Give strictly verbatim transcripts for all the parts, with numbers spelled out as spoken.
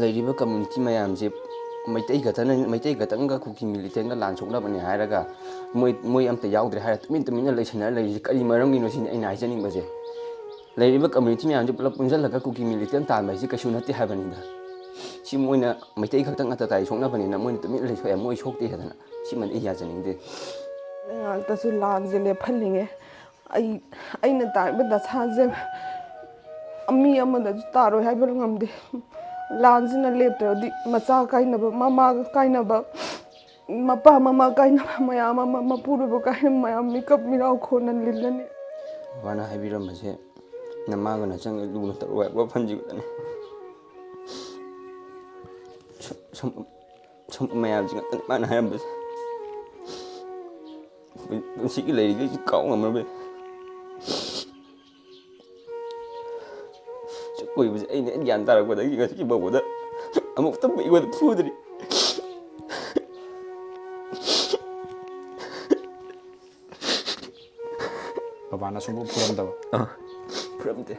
ꯂꯩꯔꯤꯕ community ꯃꯌꯥꯝꯁꯦ ꯃꯩꯇꯩ ꯈꯛꯇꯅ, ꯃꯩꯇꯩ ꯈꯛꯇꯪꯒ ꯀꯨꯀꯤ militantꯒ ꯂꯥꯟ ꯁꯣꯛꯅꯕꯅꯦ ꯍꯥꯏꯔꯒ, ꯃꯣꯏ, ꯃꯣꯏ ꯑꯝꯇ ꯌꯥꯎꯗ꯭ꯔꯦ ꯍꯥꯏꯔ ꯇꯨꯃꯤꯟ ꯇꯨꯃꯤꯟꯅ ꯂꯩꯁꯟꯅꯔ ꯂꯩꯔꯤꯁꯦ ꯀꯔꯤ ꯃꯔꯝꯒꯤꯅꯣ ꯁꯤꯅꯤ ꯑꯩꯅ ꯍꯥꯏꯖꯅꯤꯡꯕꯁꯦ꯫ ꯂꯩꯔꯤꯕ community ꯃꯌꯥꯝꯁꯦ ꯄꯨꯂꯞ ꯄꯨꯟꯁꯤꯜꯂꯒ ꯀꯨꯀꯤ militant ꯇꯥꯟꯕ ꯍꯥꯏꯁꯦ ꯀꯩꯁꯨ ꯅꯠꯇꯦ ꯍꯥꯏꯕꯅꯤꯗ꯫ ꯁꯤ ꯃꯣꯏꯅ ꯃꯩꯇꯩ ꯈꯛꯇꯪ ꯑꯇꯇꯥꯏ ꯁꯣꯛꯅꯕꯅꯤꯅ ꯃꯣꯏꯅ ꯇꯨꯃꯤꯟꯅ ꯂꯩꯊꯣꯛꯑꯦ, ꯃꯣꯏ ꯁꯣꯛꯇꯦ ꯍꯥꯏꯗꯅ꯫ ꯁꯤꯃꯗꯤ ꯑꯩ ꯌꯥꯖꯅꯤꯡꯗꯦ꯫ ꯉꯥꯛꯇꯁꯨ ꯂꯥꯟꯁꯦ ꯂꯦꯞꯍꯟꯅꯤꯡꯉꯦ꯫ ꯑꯩ, ꯑꯩꯅ ꯇꯥꯔꯤꯕ ꯗꯁꯥꯁꯦ ꯃꯤ ꯑꯃꯗꯁꯨ ꯇꯥꯔꯣꯏ ꯍꯥꯏꯕ ꯉꯝꯗꯦ꯫ ꯂꯥꯟꯁꯤꯅ ꯂꯦꯞꯇ꯭ꯔꯗꯤ ꯃꯆꯥ ꯀꯥꯏꯅꯕ, ꯃꯃꯥ ꯀꯥꯏꯅꯕ, ꯃꯄꯥ ꯃꯃꯥ ꯀꯥꯏꯅꯕ ꯃꯌꯥꯝ ꯑꯃ, ꯃꯄꯨꯔꯣꯏꯕ ꯀꯥꯏꯅꯕ ꯃꯌꯥꯝ ꯃꯤꯀꯞ ꯃꯤꯔꯥꯎ ꯈꯣꯟꯅ ꯂꯤꯜꯂꯅꯤ꯫ ꯕꯕꯥꯅ ꯍꯥꯏꯕꯤꯔꯝꯕꯁꯦ ꯅꯃꯥꯒ ꯅꯆꯟꯒ ꯂꯨꯅ ꯇꯧꯔꯣ ꯍꯥꯏꯕ ꯋꯥꯐꯝꯁꯤ ꯈꯛꯇꯅꯤ꯫ ꯁꯨꯝ, ꯁꯨꯝ, ꯁꯨꯝ ꯃꯌꯥꯝꯁꯤ ꯉꯥꯛꯇꯅꯤ ꯃꯥꯅ ꯍꯥꯏꯔꯝꯕꯁꯦ꯫ ꯄꯨꯟꯁꯤꯒꯤ ꯂꯩꯔꯤꯈꯩꯁꯤ ꯀꯥꯎ ꯉꯝꯃꯔꯣꯏ꯫ ꯁꯨꯛ ꯀꯨꯏꯕꯁꯦ ꯑꯩꯅ ꯍꯦꯛ ꯒ꯭ꯌꯥꯟ ꯇꯥꯔꯛꯄꯗꯒꯤ ꯉꯁꯤ ꯐꯥꯎꯕꯗ ꯑꯃꯨꯛꯇꯪ ꯑꯩꯉꯣꯟꯗ ꯐꯨꯗ꯭ꯔꯤ꯫ ꯕꯕꯥꯅ ꯁꯨꯡꯐꯨ ꯐꯨꯔꯝꯗꯕ? ꯑꯥ, ꯐꯨꯔꯝꯗꯦ꯫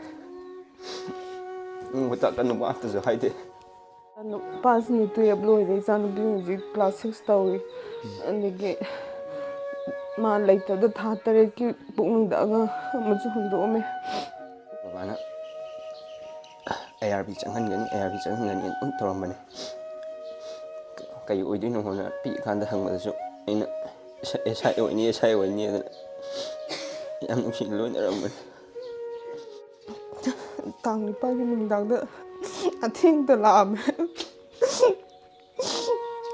ꯅꯪꯕꯨ ꯇꯥꯛꯀꯅꯨ ꯑꯝꯇꯁꯨ ꯍꯥꯏꯗꯦ꯫ ꯅꯨꯄꯥꯁꯤꯅ twelve ꯂꯣꯏꯔꯦ, ꯏꯆꯥꯅꯨꯄꯤ ꯍꯧꯖꯤꯛ class six ꯇꯧꯔꯤ꯫ ꯑꯗꯒꯤ ꯃꯥ ꯂꯩꯇꯕꯗ ꯊꯥ ꯇꯔꯦꯠꯀꯤ ꯄꯨꯛꯅꯨꯡꯗ ꯑꯉꯥꯡ ꯑꯃꯁꯨ ꯍꯨꯟꯗꯣꯛꯑꯝꯃꯦ꯫ ꯕꯕꯥꯅ ꯑꯦ ꯑꯥꯔ ꯕꯤ ꯆꯪꯍꯟꯒꯅꯤ, ꯑꯦ ꯑꯥꯔ ꯕꯤ ꯆꯪꯍꯟꯒꯅꯤ ꯑꯗꯨꯝ ꯇꯧꯔꯝꯕꯅꯦ꯫ ꯀꯩ ꯑꯣꯏꯗꯣꯏꯅꯣ ꯍꯥꯏꯅ ꯄꯤꯛꯏꯀꯥꯟꯗ ꯍꯪꯕꯗꯁꯨ ꯑꯩꯅ ꯑꯦꯁ ꯑꯥꯏ ꯑꯣꯏꯅꯤ, ꯑꯦꯁ ꯑꯥꯏ ꯑꯣꯏꯅꯤ ꯑꯗꯨꯅ ꯌꯥꯝ ꯅꯨꯡꯁꯤꯅ ꯂꯣꯏꯅꯔꯝꯕꯅꯤ꯫ ꯇꯥꯡ ꯅꯤꯄꯥꯟꯒꯤ ꯅꯨꯃꯤꯗꯥꯡꯗ ꯑꯊꯦꯡꯗ ꯂꯥꯛꯑꯝꯃꯦ꯫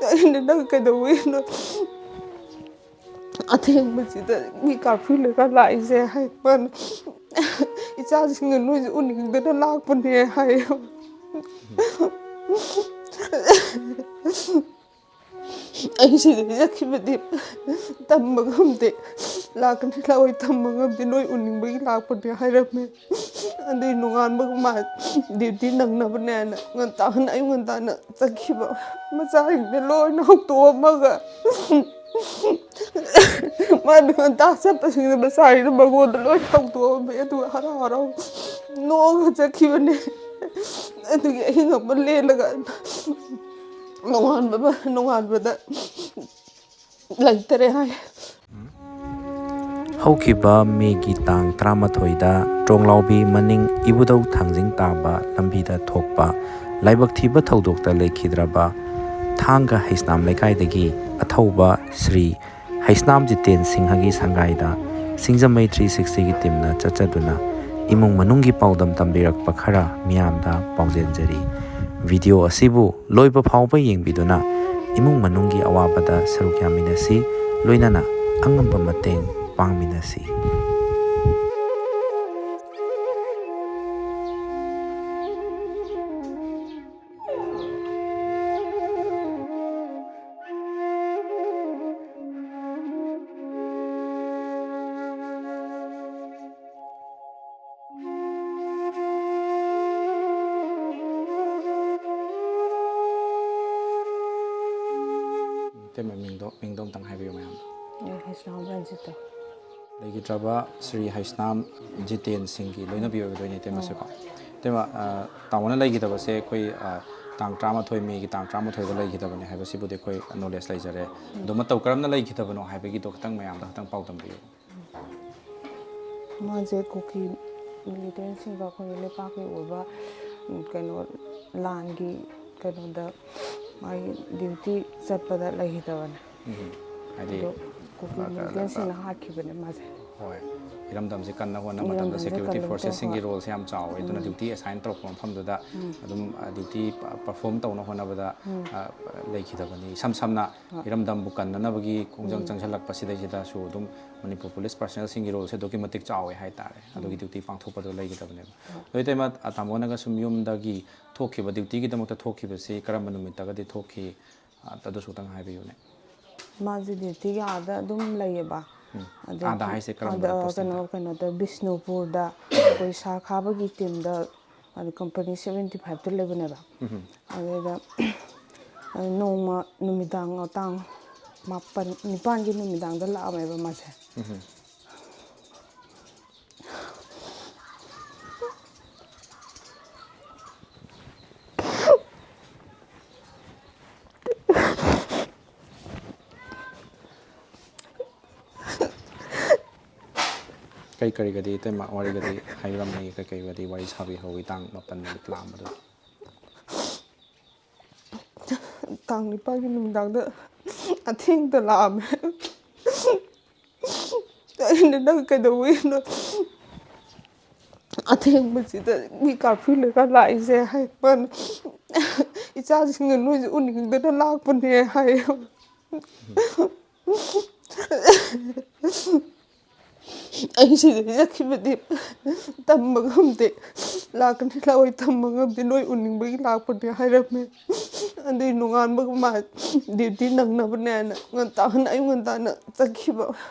ꯑꯩꯅ, "ꯅꯪ ꯀꯩꯗꯧꯕꯒꯤꯅꯣ ꯑꯊꯦꯡꯕꯁꯤꯗ ꯃꯤ ꯀꯥꯔꯐ꯭ꯌꯨ ꯂꯩꯔ ꯂꯥꯛꯏꯁꯦ?" ꯍꯥꯏ꯫ ꯃꯥꯅ, "ꯏꯆꯥꯁꯤꯡꯒ ꯅꯣꯏꯁꯦ ꯎꯅꯤꯡꯗꯅ ꯂꯥꯛꯄꯅꯦ" ꯍꯥꯏ꯫ ꯑꯩ ꯁꯤꯗꯒꯤ ꯆꯠꯈꯤꯕꯗꯤ ꯇꯝꯕ ꯉꯝꯗꯦ, ꯂꯥꯛꯀꯅꯤ ꯂꯥꯛꯑꯣꯏ ꯇꯝꯕ ꯉꯝꯗꯦ, ꯅꯣꯏ ꯎꯅꯤꯡꯕꯒꯤ ꯂꯥꯛꯄꯅꯦ ꯍꯥꯏꯔꯝꯃꯦ꯫ ꯑꯗꯨꯏ ꯅꯣꯡꯉꯥꯟꯕꯒ ꯃꯥ ꯗ꯭ꯌꯨꯇꯤ ꯅꯪꯅꯕꯅꯦꯅ ꯉꯟꯇꯥꯅ, ꯑꯌꯨꯛ ꯉꯟꯇꯥꯅ ꯆꯠꯈꯤꯕ꯫ ꯃꯆꯥꯁꯤꯡꯗꯣ ꯂꯣꯏꯅ ꯍꯧꯗꯣꯛꯑꯝꯃꯒ ꯃꯥꯅ ꯉꯟꯇꯥ ꯆꯠꯄꯁꯤꯡꯗꯣ ꯃꯆꯥꯁꯤꯡꯗꯣ ꯃꯉꯣꯟꯗ ꯂꯣꯏ ꯍꯧꯗꯣꯛꯑꯝꯃꯦ꯫ ꯑꯗꯨꯒ ꯍꯔꯥꯎ ꯍꯔꯥꯎ ꯅꯣꯛꯑꯒ ꯆꯠꯈꯤꯕꯅꯦ꯫ ꯑꯗꯨꯒꯤ ꯑꯍꯤꯡ ꯑꯃ ꯂꯦꯜꯂꯒ ꯅꯣꯡꯉꯥꯟꯕ ꯅꯣꯡꯉꯥꯟꯕꯗ ꯂꯩꯇꯔꯦ ꯍꯥꯏ꯫ ꯍꯧꯈꯤꯕ ꯃꯦꯒꯤ ꯇꯥꯡ ꯇꯔꯥꯃꯥꯊꯣꯏꯗ ꯇ꯭ꯔꯣꯡꯂꯥꯎꯕꯤ ꯃꯅꯤꯡ ꯏꯕꯨꯙꯧ ꯊꯥꯡꯖꯤꯡ ꯇꯥꯕ ꯂꯝꯕꯤꯗ ꯊꯣꯛꯄ ꯂꯥꯏꯕꯛ ꯊꯤꯕ ꯊꯧꯗꯣꯛꯇ ꯂꯩꯈꯤꯗ꯭ꯔꯕ ꯊꯥꯡꯒ ꯍꯩꯁꯅꯥꯝ ꯂꯩꯀꯥꯏꯗꯒꯤ ꯑꯊꯧꯕ ꯁ꯭ꯔꯤ ꯍꯩꯁꯅꯥꯝ ꯖꯤꯇꯦꯟ ꯁꯤꯡꯍꯒꯤ ꯁꯪꯒꯥꯏꯗ ꯁꯤꯡꯖꯃꯩ ꯊ꯭ꯔꯤ ꯁꯤꯛꯁꯇꯤꯒꯤ ꯇꯤꯝꯅ ꯆꯠꯆꯗꯨꯅ ꯏꯃꯨꯡ ꯃꯅꯨꯡꯒꯤ ꯄꯥꯎꯗꯝ ꯇꯝꯕꯤꯔꯛꯄ ꯈꯔ ꯃꯤꯌꯥꯝꯗ ꯄꯥꯎꯖꯦꯟꯖꯔꯤ꯫ ꯚꯤꯗꯤꯑꯣ ꯑꯁꯤꯕꯨ ꯂꯣꯏꯕ ꯐꯥꯎꯕ ꯌꯦꯡꯕꯤꯗꯨꯅ ꯏꯃꯨꯡ ꯃꯅꯨꯡꯒꯤ ꯑꯋꯥꯕꯗ ꯁꯔꯨꯛ ꯌꯥꯃꯤꯟꯅꯁꯤ, ꯂꯣꯏꯅꯅ ꯑꯉꯝꯕ ꯃꯇꯦꯡ ꯄꯥꯡꯃꯤꯟꯅꯁꯤ꯫ ꯏꯇꯩꯃ, ꯃꯤꯡꯗꯣ ꯃꯤꯡꯗꯣ ꯑꯝꯇꯪ ꯍꯥꯏꯕꯤꯌꯨ ꯃꯌꯥꯝꯗ꯫ ꯑꯩ ꯍꯩꯁꯅꯥꯝ ꯔꯟꯖꯤꯇꯥ꯫ ꯂꯩꯈꯤꯗ꯭ꯔꯕ ꯁ꯭ꯔꯤ ꯍꯩꯁꯅꯥꯝ ꯖꯤꯇꯦꯟ ꯁꯤꯡꯒꯤ ꯂꯣꯏꯅꯕꯤ ꯑꯣꯏꯒꯗꯣꯏꯅꯦ ꯏꯇꯩꯃꯁꯦꯀꯣ꯫ ꯏꯇꯩꯃ, ꯑ, ꯇꯥꯃꯣꯅ ꯂꯩꯈꯤꯗꯕꯁꯦ ꯑꯩꯈꯣꯏ, ꯑ, ꯇꯥꯡ ꯇꯔꯥꯃꯥꯊꯣꯏ, ꯃꯦꯒꯤ ꯇꯥꯡ ꯇꯔꯥꯃꯥꯊꯣꯏꯗ ꯂꯩꯈꯤꯗꯕꯅꯦ ꯍꯥꯏꯕꯁꯤꯕꯨꯗꯤ ꯑꯩꯈꯣꯏ ꯅꯣꯂꯦꯖ ꯂꯩꯖꯔꯦ꯫ ꯑꯗꯣ ꯃꯇꯧ ꯀꯔꯝꯅ ꯂꯩꯈꯤꯗꯕꯅꯣ ꯍꯥꯏꯕꯒꯤꯗꯣ ꯈꯤꯇꯪ ꯃꯌꯥꯝꯗ ꯈꯤꯇꯪ ꯄꯥꯎꯗꯝꯕꯤꯌꯨ꯫ ꯃꯥꯁꯦ ꯀꯨꯀꯤ ꯃꯤꯂꯤꯇꯦꯟꯁꯤꯡꯒ ꯑꯩꯈꯣꯏꯒꯤ ꯂꯩꯄꯥꯛꯀꯤ ꯑꯣꯏꯕ, ꯎꯝ, ꯀꯩꯅꯣ, ꯂꯥꯟꯒꯤ ꯀꯩꯅꯣꯗ ꯃꯥꯒꯤ ꯗ꯭ꯌꯨꯇꯤ ꯆꯠꯄꯗ ꯂꯩꯈꯤꯗꯕꯅꯦ꯫ ꯎꯝ꯫ ꯍꯥꯏꯗꯤ, ꯑꯗꯣ ꯀꯨꯀꯤ ꯂ-, ꯂ-, ꯃꯤꯂꯤꯇꯦꯟꯁꯤꯡꯅ ꯍꯥꯠꯈꯤꯕꯅꯦ ꯃꯥꯁꯦ꯫ ꯍꯣꯏ꯫ ꯏꯔꯝꯗꯝꯁꯦ ꯀꯟꯅ ꯍꯣꯠꯅ ꯃꯇꯝꯗ ꯏꯔꯝꯗꯝꯁꯦ ꯁꯦꯀ꯭ꯌꯨꯔꯤꯇꯤ ꯀꯟꯅ ꯐꯣꯔꯁꯦꯁꯁꯤꯡꯒꯤ ꯍꯣꯠꯅ-, ꯔꯣꯜꯁꯦ ꯌꯥꯝ ꯆꯥꯎꯋꯦ꯫ ꯑꯗꯨꯅ ꯎꯝ꯫ ꯗ꯭ꯌꯨꯇꯤ ꯑꯦꯁꯥꯏꯟ ꯇꯧꯔꯛꯄ ꯃꯐꯝꯗꯨꯗ ꯎꯝ꯫ ꯑꯗꯨꯝ, ꯑ, ꯗ꯭ꯌꯨꯇꯤ ꯄ-, ꯄꯔꯐꯣꯔꯝ ꯇꯧꯅ ꯍꯣꯠꯅꯕꯗ, ꯎꯝ꯫ ꯑ, ꯂꯩꯈꯤꯗꯕꯅꯤ꯫ ꯏꯁꯝ ꯁꯝꯅ ꯍꯣꯏ꯫ ꯏꯔꯝꯗꯝꯕꯨ ꯀꯟꯅꯅꯕꯒꯤ ꯈꯣꯡꯖꯪ ꯎꯝ꯫ ꯆꯪꯁꯤꯜꯂꯛꯄꯁꯤꯗꯩꯁꯤꯗꯁꯨ ꯑꯗꯨꯝ ꯃꯅꯤꯄꯨꯔ ꯄꯨꯂꯤꯁ ꯄꯥꯔꯁꯅꯦꯜꯁꯤꯡꯒꯤ ꯔꯣꯜꯁꯦ ꯑꯗꯨꯛꯀꯤ ꯃꯇꯤꯛ ꯆꯥꯎꯋꯦ ꯍꯥꯏꯇꯥꯔꯦ꯫ ꯑꯗꯨꯒꯤ ꯎꯝ꯫ ꯗ꯭ꯌꯨꯇꯤ ꯄꯥꯡꯊꯣꯛꯄꯗꯣ ꯂꯩꯈꯤꯗꯕꯅꯦꯕ꯫ ꯍꯣꯏ꯫ ꯑꯗꯣ ꯏꯇꯩꯃ, ꯑ, ꯇꯥꯃꯣꯅꯒ ꯁꯨꯝ ꯌꯨꯝꯗꯒꯤ ꯊꯣꯛꯈꯤꯕ, ꯗ꯭ꯌꯨꯇꯤꯒꯤꯗꯃꯛꯇ ꯊꯣꯛꯈꯤꯕꯁꯤ ꯀꯔꯝꯕ ꯅꯨꯃꯤꯠꯇꯒꯗꯤ ꯊꯣꯛꯈꯤ? ꯑ, ꯑꯗꯨꯁꯨ ꯈꯤꯇꯪ ꯍꯥꯏꯕꯤꯌꯨꯅꯦ꯫ ꯃꯥꯁꯦ ꯗ꯭ꯌꯨꯇꯤꯒꯤ ꯑꯥꯗ ꯑꯗꯨꯝ ꯂꯩꯌꯦꯕ꯫ ꯎꯝ꯫ ꯑꯗꯩ ꯑꯥꯗ ꯍꯥꯏꯁꯦ ꯀꯔꯝꯕ ꯑꯥꯗ ꯄꯣꯁꯇꯤꯡꯗ? ꯀꯩꯅꯣ, ꯀꯩꯅꯣꯗ, ꯕꯤꯁꯅꯨꯄꯨꯔꯗ ꯑꯩꯈꯣꯏ ꯁꯥ ꯈꯥꯕꯒꯤ ꯇꯤꯝꯗ, ꯑꯗ ꯀꯝꯄꯅꯤ ꯁꯚꯦꯟꯇꯤ ꯐꯥꯏꯚꯇ ꯂꯩꯕꯅꯦꯕ꯫ ꯎꯝ꯫ ꯑꯗꯨꯗ, ꯑ, ꯅꯣꯡꯃ ꯅꯨꯃꯤꯗꯥꯡ ꯇꯥꯡ ꯃꯥꯄꯟ, ꯅꯤꯄꯥꯟꯒꯤ ꯅꯨꯃꯤꯗꯥꯡꯗ ꯂꯥꯛꯑꯝꯃꯦꯕ ꯃꯥꯁꯦ꯫ ꯎꯝ꯫ ꯀꯩ ꯀꯔꯤꯒꯗꯤ ꯏꯇꯩꯃ ꯋꯥꯔꯤꯒꯗꯤ ꯍꯥꯏꯔꯝꯃꯤ, ꯀꯩ ꯀꯩꯒꯗꯤ ꯋꯥꯔꯤ ꯁꯥꯕꯤꯍꯧꯏ ꯇꯥꯡ ꯃꯥꯄꯟ ꯅꯨꯃꯤꯠ ꯂꯥꯛꯑꯝꯕꯗꯨ? ꯇꯥꯡ ꯅꯤꯄꯥꯜꯒꯤ ꯅꯨꯃꯤꯗꯥꯡꯗ ꯑꯊꯦꯡꯗ ꯂꯥꯛꯑꯝꯃꯦ꯫ ꯑꯩꯅ "ꯅꯪ ꯀꯩꯗꯧꯕꯒꯤꯅꯣ ꯑꯊꯦꯡꯕꯁꯤꯗ ꯃꯤ ꯀꯥꯔꯐ꯭ꯌꯨ ꯂꯩꯔ ꯂꯥꯛꯏꯁꯦ?" ꯍꯥꯏ꯫ ꯃꯥꯅ "ꯏꯆꯥꯁꯤꯡꯅ ꯅꯣꯏꯁꯦ ꯎꯅꯤꯡꯗꯅ ꯂꯥꯛꯄꯅꯦ" ꯍꯥꯏꯌꯦ꯫ ꯑꯩ ꯁꯤꯗꯒꯤ ꯆꯠꯈꯤꯕꯗꯤ ꯇꯝꯕ ꯉꯝꯗꯦ, ꯂꯥꯛꯀꯅꯤ ꯂꯥꯛꯑꯣꯏ ꯇꯝꯕ ꯉꯝꯗꯦ, ꯅꯣꯏ ꯎꯅꯤꯡꯕꯒꯤ ꯂꯥꯛꯄꯅꯦ ꯍꯥꯏꯔꯝꯃꯦ꯫ ꯑꯗꯨꯏ ꯅꯣꯡꯉꯥꯟꯕꯒ ꯃꯥ ꯗ꯭ꯌꯨꯇꯤ ꯅꯪꯅꯕꯅꯦꯅ ꯉꯟꯇꯥꯅ, ꯑꯌꯨꯛ ꯉꯟꯇꯥꯅ ꯆꯠꯈꯤꯕ꯫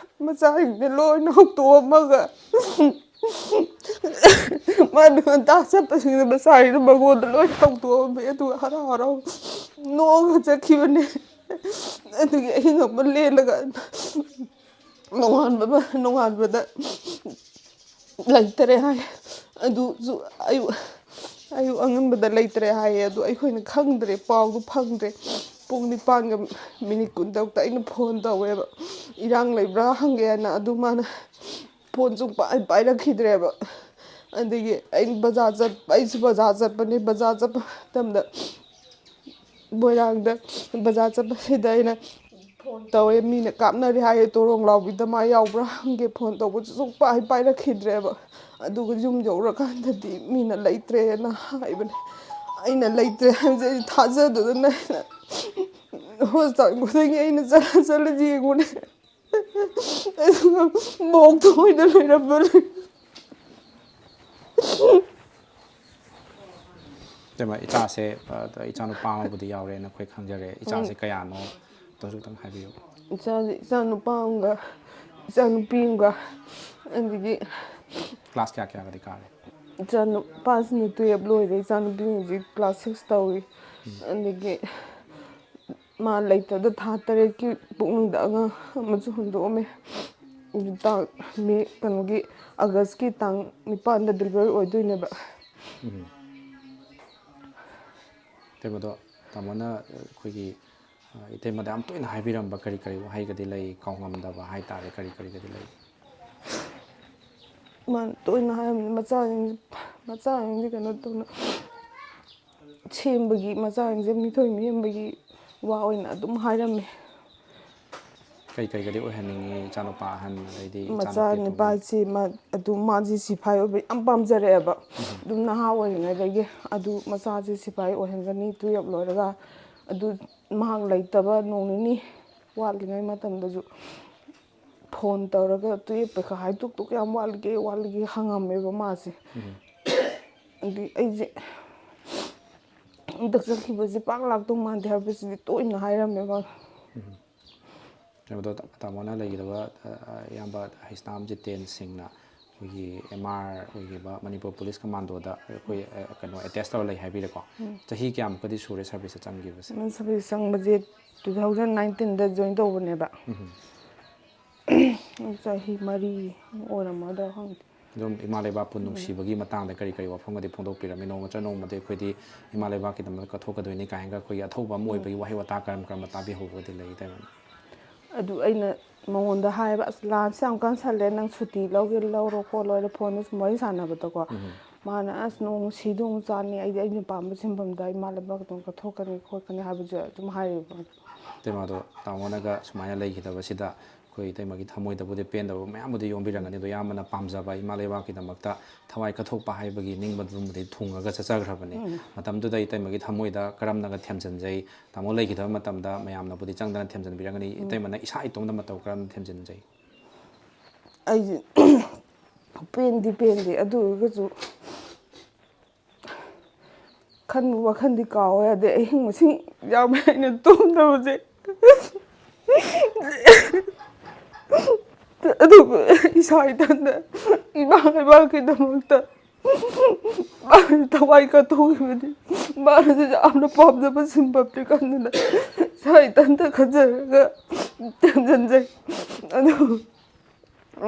ꯃꯆꯥꯁꯤꯡꯁꯦ ꯂꯣꯏꯅ ꯍꯧꯗꯣꯛꯑꯝꯃꯒ ꯃꯥꯅ ꯉꯟꯇꯥ ꯆꯠꯄꯁꯤꯡꯗ ꯃꯆꯥꯁꯤꯡꯗꯣ ꯃꯉꯣꯟꯗ ꯂꯣꯏ ꯍꯧꯗꯣꯛꯑꯝꯃꯦ꯫ ꯑꯗꯨꯒ ꯍꯔꯥꯎ ꯍꯔꯥꯎ ꯅꯣꯛꯑꯒ ꯆꯠꯈꯤꯕꯅꯦ꯫ ꯑꯗꯨꯒꯤ ꯑꯍꯤꯡ ꯑꯃ ꯂꯦꯜꯂꯒ ꯅꯣꯡꯉꯥꯟꯕ ꯅꯣꯡꯉꯥꯟꯕꯗ ꯂꯩꯇꯔꯦ ꯍꯥꯏ꯫ ꯑꯗꯨꯁꯨ ꯑꯌꯨꯛ ꯑꯌꯨꯛ ꯑꯉꯟꯕꯗ ꯂꯩꯇ꯭ꯔꯦ ꯍꯥꯏꯌꯦ꯫ ꯑꯗꯨ ꯑꯩꯈꯣꯏꯅ ꯈꯪꯗ꯭ꯔꯦ, ꯄꯥꯎꯗꯨ ꯐꯪꯗ꯭ꯔꯦ꯫ ꯄꯨꯡ ꯅꯤꯄꯥꯟꯒ ꯃꯤꯅꯤꯠ ꯀꯨꯟꯇꯔꯨꯛꯇ ꯑꯩꯅ ꯐꯣꯟ ꯇꯧꯋꯦꯕ, ꯏꯔꯥꯡ ꯂꯩꯕ꯭ꯔꯥ ꯍꯪꯒꯦꯅ꯫ ꯑꯗꯨ ꯃꯥꯅ ꯐꯣꯟ ꯁꯨꯡꯄꯥꯏ ꯄꯥꯏꯔꯛꯈꯤꯗ꯭ꯔꯦꯕ꯫ ꯑꯗꯒꯤ ꯑꯩꯅ ꯕꯖꯥꯔ ꯆꯠ ꯑꯩꯁꯨ ꯕꯖꯥꯔ ꯆꯠꯄꯅꯦ꯫ ꯕꯖꯥꯔ ꯆꯠꯄ ꯃꯇꯝꯗ ꯃꯣꯏꯔꯥꯡꯗ ꯕꯖꯥꯔ ꯆꯠꯄꯁꯤꯗ ꯑꯩꯅ ꯐꯣꯟ ꯇꯧꯋꯦ, ꯃꯤꯅ ꯀꯥꯞꯅꯔꯦ ꯍꯥꯏꯌꯦ, ꯇꯣꯔꯣꯡ ꯂꯥꯎꯕꯤꯗ ꯃꯥ ꯌꯥꯎꯕ꯭ꯔꯥ ꯍꯪꯒꯦ ꯐꯣꯟ ꯇꯧꯕꯁꯨ ꯁꯨꯡꯄꯥꯏ ꯄꯥꯏꯔꯛꯈꯤꯗ꯭ꯔꯦꯕ꯫ ꯑꯗꯨꯒ ꯌꯨꯝ ꯌꯧꯔꯀꯥꯟꯗꯗꯤ ꯃꯤꯅ ꯂꯩꯇ꯭ꯔꯦꯅ ꯍꯥꯏꯕꯅꯦ꯫ ꯑꯩꯅ ꯂꯩꯇ꯭ꯔꯦ ꯍꯥꯏꯕꯁꯦ ꯑꯩ ꯊꯥꯖꯗꯗꯅ ꯑꯩꯅ ꯍꯣꯁꯄꯤꯇꯥꯜ ꯈꯨꯗꯤꯡꯒꯤ ꯑꯩꯅ ꯆꯠꯂ ꯆꯠꯂ ꯌꯦꯡꯉꯨꯅꯦ꯫ ꯑꯗꯨꯒ ꯃꯣꯛꯇ ꯑꯣꯏꯅ ꯂꯩꯔꯝꯕꯅꯦ꯫ ꯏꯇꯩꯃ, ꯏꯆꯥꯁꯦ, ꯑ, ꯏꯆꯥꯅꯨꯄꯥ ꯑꯃꯕꯨꯗꯤ ꯌꯥꯎꯔꯦꯅ ꯑꯩꯈꯣꯏ ꯈꯪꯖꯔꯦ꯫ ꯏꯆꯥꯁꯦ ꯀꯌꯥꯅꯣ? ꯑꯗꯨꯁꯨ ꯈꯤꯇꯪ ꯍꯥꯏꯕꯤꯌꯨ꯫ ꯏꯆꯥꯁꯦ ꯏꯆꯥ ꯅꯨꯄꯥ ꯑꯃꯒ ꯏꯆꯥ ꯅꯨꯄꯤ ꯑꯃꯒ, ꯑꯗꯒꯤ ꯀ꯭ꯂꯥꯁ ꯀꯌꯥ ꯀꯌꯥꯒꯗꯤ ꯀꯥꯔꯦ? ꯏꯆꯥ ꯅꯨꯄꯥꯁꯤꯅ ꯇꯨꯌꯦꯜꯞ ꯂꯣꯏꯔꯦ, ꯏꯆꯥ ꯅꯨꯄꯤ ꯍꯧꯖꯤꯛ ꯀ꯭ꯂꯥꯁ ꯁꯤꯛꯁ ꯇꯧꯔꯤ꯫ ꯑꯗꯒꯤ ꯃꯥ ꯂꯩꯇꯕꯗ ꯊꯥ ꯇꯔꯦꯠꯀꯤ ꯄꯨꯛꯅꯨꯡꯗ ꯑꯉꯥꯡ ꯑꯃꯁꯨ ꯍꯨꯟꯗꯣꯛꯑꯝꯃꯦ꯫ ꯑꯗꯨ ꯇꯥꯡ ꯃꯦ ꯀꯩꯅꯣꯒꯤ ꯑꯥꯒꯁꯀꯤ ꯇꯥꯡ ꯅꯤꯄꯥꯟꯗ ꯗꯤꯂꯤꯚꯔꯤ ꯑꯣꯏꯗꯣꯏꯅꯦꯕ꯫ ꯎꯝ꯫ ꯏꯇꯩꯃꯗꯣ ꯇꯥꯃꯣꯅ ꯑꯩꯈꯣꯏꯒꯤ, ꯑ, ꯏꯇꯩꯃꯗ ꯌꯥꯝ ꯇꯣꯏꯅ ꯍꯥꯏꯕꯤꯔꯝꯕ ꯀꯔꯤ ꯀꯔꯤ ꯋꯥꯍꯩꯒꯗꯤ ꯂꯩ, ꯀꯥꯎꯉꯝꯗꯕ ꯍꯥꯏ ꯇꯥꯔꯦ, ꯀꯔꯤ ꯀꯔꯤꯒꯗꯤ ꯂꯩ? ꯃꯥꯅ ꯇꯣꯏꯅ ꯍꯥꯏꯔꯝꯃꯤ, ꯃꯆꯥꯁꯤꯡꯁꯦ, ꯃꯆꯥꯁꯤꯡꯁꯦ ꯀꯩꯅꯣ ꯇꯧꯅ ꯁꯦꯝꯕꯒꯤ, ꯃꯆꯥꯁꯤꯡꯁꯦ ꯃꯤꯊꯣꯏ ꯃꯤꯍꯦꯟꯕꯒꯤ ꯋꯥ ꯑꯣꯏꯅ ꯑꯗꯨꯝ ꯍꯥꯏꯔꯝꯃꯤ꯫ ꯀꯩ ꯀꯩꯒꯗꯤ ꯑꯣꯏꯍꯟꯅꯤꯡꯉꯤ ꯏꯆꯥꯅꯨꯄꯥ ꯑꯍꯟ ꯑꯗꯩꯗꯤ ꯃꯆꯥ ꯅꯨꯄꯥꯁꯤ ꯃꯥ ꯑꯗꯨ ꯃꯥꯁꯤ ꯁꯤꯐꯥꯏ ꯑꯣꯏꯕ ꯌꯥꯝ ꯄꯥꯝꯖꯔꯛꯑꯦꯕ꯫ ꯑꯗꯨꯝ ꯅꯍꯥ ꯑꯣꯏꯔꯤꯉꯩꯗꯒꯤ ꯑꯗꯨ ꯃꯆꯥꯁꯤ ꯁꯤꯐꯥꯏ ꯑꯣꯏꯍꯟꯒꯅꯤ, ꯇꯨꯌꯦꯜꯞ ꯂꯣꯏꯔꯒ꯫ ꯑꯗꯨ ꯃꯍꯥꯛ ꯂꯩꯇꯕ ꯅꯣꯡ ꯅꯤꯅꯤ ꯋꯥꯠꯂꯤꯉꯩ ꯃꯇꯝꯗꯁꯨ ꯐꯣꯟ ꯇꯧꯔꯒ, "ꯇꯨꯌꯦꯜꯞ ꯄꯩꯈꯥ ꯍꯥꯏꯗꯣꯛꯇꯧ ꯀꯌꯥꯝ ꯋꯥꯠꯂꯤꯒꯦ, ꯋꯥꯠꯂꯤꯒꯦ?" ꯍꯪꯉꯝꯃꯦꯕ ꯃꯥꯁꯦ꯫ ꯑꯗꯨꯗꯤ ꯑꯩꯁꯦ ꯍꯟꯗꯛ ꯆꯠꯈꯤꯕꯁꯦ ꯄꯥꯛ ꯂꯥꯛꯇꯧ ꯃꯥꯟꯗꯦ ꯍꯥꯏꯕꯁꯤꯗꯤ ꯇꯣꯏꯅ ꯍꯥꯏꯔꯝꯃꯦꯕ꯫ ꯀꯩꯅꯣꯗꯣ, ꯇꯥꯃꯣꯅ ꯂꯩꯈꯤꯗꯕ, ꯑ, ꯏꯌꯥꯝꯕ ꯍꯩꯁꯅꯥꯝ ꯖꯤꯇꯦꯟ ꯁꯤꯡꯅ ꯑꯩꯈꯣꯏꯒꯤ ꯑꯦꯝ ꯑꯥꯔ ꯑꯣꯏꯈꯤꯕ ꯃꯅꯤꯄꯨꯔ ꯄꯨꯂꯤꯁ ꯀꯃꯥꯟꯗꯣꯗ ꯑꯩꯈꯣꯏ, ꯑ, ꯀꯩꯅꯣ, ꯑꯦꯇꯦꯁ ꯇꯧꯔ ꯂꯩ ꯍꯥꯏꯕꯤꯔꯦꯀꯣ꯫ ꯆꯍꯤ ꯀꯌꯥꯃꯨꯛꯀꯗꯤ ꯁꯨꯔꯦ ꯁꯥꯔꯚꯤꯁꯇ ꯆꯪꯈꯤꯕꯁꯦ? ꯅꯪ ꯁꯥꯔꯚꯤꯁ ꯆꯪꯕꯁꯦ ꯇꯨ ꯊꯥꯎꯖꯟ ꯅꯥꯏꯟꯇꯤꯟꯗ ꯖꯣꯏꯟ ꯇꯧꯕꯅꯦꯕ꯫ ꯆꯍꯤ ꯃꯔꯤ ꯑꯣꯏꯔꯝꯃꯗ꯭ꯔꯥ ꯈꯪꯗꯦ꯫ ꯑꯗꯨꯝ ꯏꯃꯥ ꯂꯩꯕꯥꯛꯄꯨ ꯅꯨꯡꯁꯤꯕꯒꯤ ꯃꯇꯥꯡꯗ ꯀꯔꯤ ꯀꯔꯤ ꯋꯥꯐꯝꯒꯗꯤ ꯐꯣꯡꯗꯣꯛꯄꯤꯔꯝꯃꯤ? ꯅꯣꯡꯃ ꯅꯠꯇ꯭ꯔ ꯅꯣꯡꯃꯗꯤ ꯑꯩꯈꯣꯏꯗꯤ ꯏꯃꯥ ꯂꯩꯕꯥꯛꯀꯤꯗꯃꯛꯇ ꯀꯠꯊꯣꯛꯀꯗꯣꯏꯅꯤ ꯀꯥꯏꯅꯒ ꯑꯩꯈꯣꯏꯒꯤ ꯑꯊꯧꯕ ꯑꯃ ꯑꯣꯏꯕꯒꯤ ꯋꯥꯍꯩ ꯋꯥꯇꯥ ꯀꯔꯝ ꯀꯔꯝꯕ ꯇꯥꯕꯤꯍꯧꯕꯒꯗꯤ ꯂꯩ, ꯏꯇꯩꯃ? ꯑꯗꯨ ꯑꯩꯅ ꯃꯉꯣꯟꯗ ꯍꯥꯏꯕ, "ꯑꯁ, ꯂꯥꯟꯁꯦ ꯌꯥꯝ ꯀꯟꯁꯜꯂꯦ, ꯅꯪ ꯁꯨꯇꯤ ꯂꯧꯒꯦ ꯂꯧꯔꯣ ꯈꯣꯠꯂꯣ" ꯍꯥꯏꯅ ꯐꯣꯟꯗ ꯁꯨꯝ ꯋꯥꯔꯤ ꯁꯥꯟꯅꯕꯗꯀꯣ꯫ ꯃꯥꯅ, "ꯑꯁ, ꯅꯣꯡ ꯁꯤꯗꯣꯡ ꯆꯥꯅꯤ, ꯑꯩꯗꯤ ꯑꯩꯅ ꯄꯥꯝꯕ ꯁꯤꯟꯐꯝꯗ ꯏꯃꯥ ꯂꯩꯕꯥꯛ ꯑꯗꯨꯝ ꯀꯠꯊꯣꯛꯀꯅꯤ ꯈꯣꯠꯀꯅꯤ" ꯍꯥꯏꯕꯁꯦ ꯑꯗꯨꯝ ꯍꯥꯏꯔꯤꯕ꯫ ꯏꯇꯩꯃꯗꯣ ꯇꯥꯃꯣꯅꯒ ꯁꯨꯃꯥꯏꯅ ꯂꯩꯈꯤꯗꯕꯁꯤꯗ ꯑꯩꯈꯣꯏ ꯏꯇꯩꯃꯒꯤ ꯊꯃꯣꯏꯗꯕꯨꯗꯤ ꯄꯦꯟꯗꯕ ꯃꯌꯥꯝꯕꯨꯗꯤ ꯌꯣꯝꯕꯤꯔꯝꯒꯅꯤ꯫ ꯑꯗꯣ ꯏꯌꯥꯝꯕꯅ ꯄꯥꯝꯖꯕ ꯏꯃꯥ ꯂꯩꯕꯥꯛꯀꯤꯗꯃꯛꯇ ꯊꯋꯥꯏ ꯀꯠꯊꯣꯛꯄ ꯍꯥꯏꯕꯒꯤ ꯅꯤꯡꯕꯗꯨꯃꯗꯤ ꯊꯨꯡꯉꯒ ꯆꯠꯆꯈ꯭ꯔꯕꯅꯤ꯫ ꯃꯇꯝꯗꯨꯗ ꯏꯇꯩꯃꯒꯤ ꯊꯃꯣꯏꯗ ꯀꯔꯝꯅꯒ ꯊꯦꯝꯖꯤꯟꯖꯩ? ꯇꯥꯃꯣ ꯂꯩꯈꯤꯗꯕ ꯃꯇꯝꯗ ꯃꯌꯥꯝꯅꯕꯨꯗꯤ ꯆꯪꯗꯅ ꯊꯦꯝꯖꯤꯟꯕꯤꯔꯝꯒꯅꯤ꯫ ꯏꯇꯩꯃꯅ ꯏꯁꯥ ꯏꯇꯣꯝꯇ ꯃꯇꯧ ꯀꯔꯝꯅ ꯊꯦꯝꯖꯤꯟꯖꯩ? ꯑꯩꯁꯦ ꯄꯦꯟꯗꯤ ꯄꯦꯟꯗꯦ, ꯑꯗꯨ ꯑꯣꯏꯔꯒꯁꯨ ꯈꯟꯕ ꯋꯥꯈꯜꯗꯤ ꯀꯥꯎ ꯌꯥꯗꯦ꯫ ꯑꯍꯤꯡ ꯃꯁꯤꯡ ꯌꯥꯝꯃꯦ ꯑꯩꯅ ꯇꯨꯝꯗꯕꯁꯦ꯫ ꯑꯗꯨꯕꯨ ꯏꯁꯥ ꯏꯊꯟꯗ ꯏꯃꯥ ꯂꯩꯕꯥꯛꯀꯤꯗꯃꯛꯇ ꯃꯥꯅ ꯊꯋꯥꯏ ꯀꯠꯊꯣꯛꯈꯤꯕꯅꯤ꯫ ꯃꯥꯅꯁꯨ ꯌꯥꯝꯅ ꯄꯥꯝꯖꯕ ꯁꯤꯟꯐꯝꯅꯤ ꯈꯟꯗꯨꯅ ꯏꯁꯥ ꯏꯊꯟꯇ ꯈꯟꯖꯔꯒ ꯊꯦꯝꯖꯤꯟꯖꯩ꯫ ꯑꯗꯨ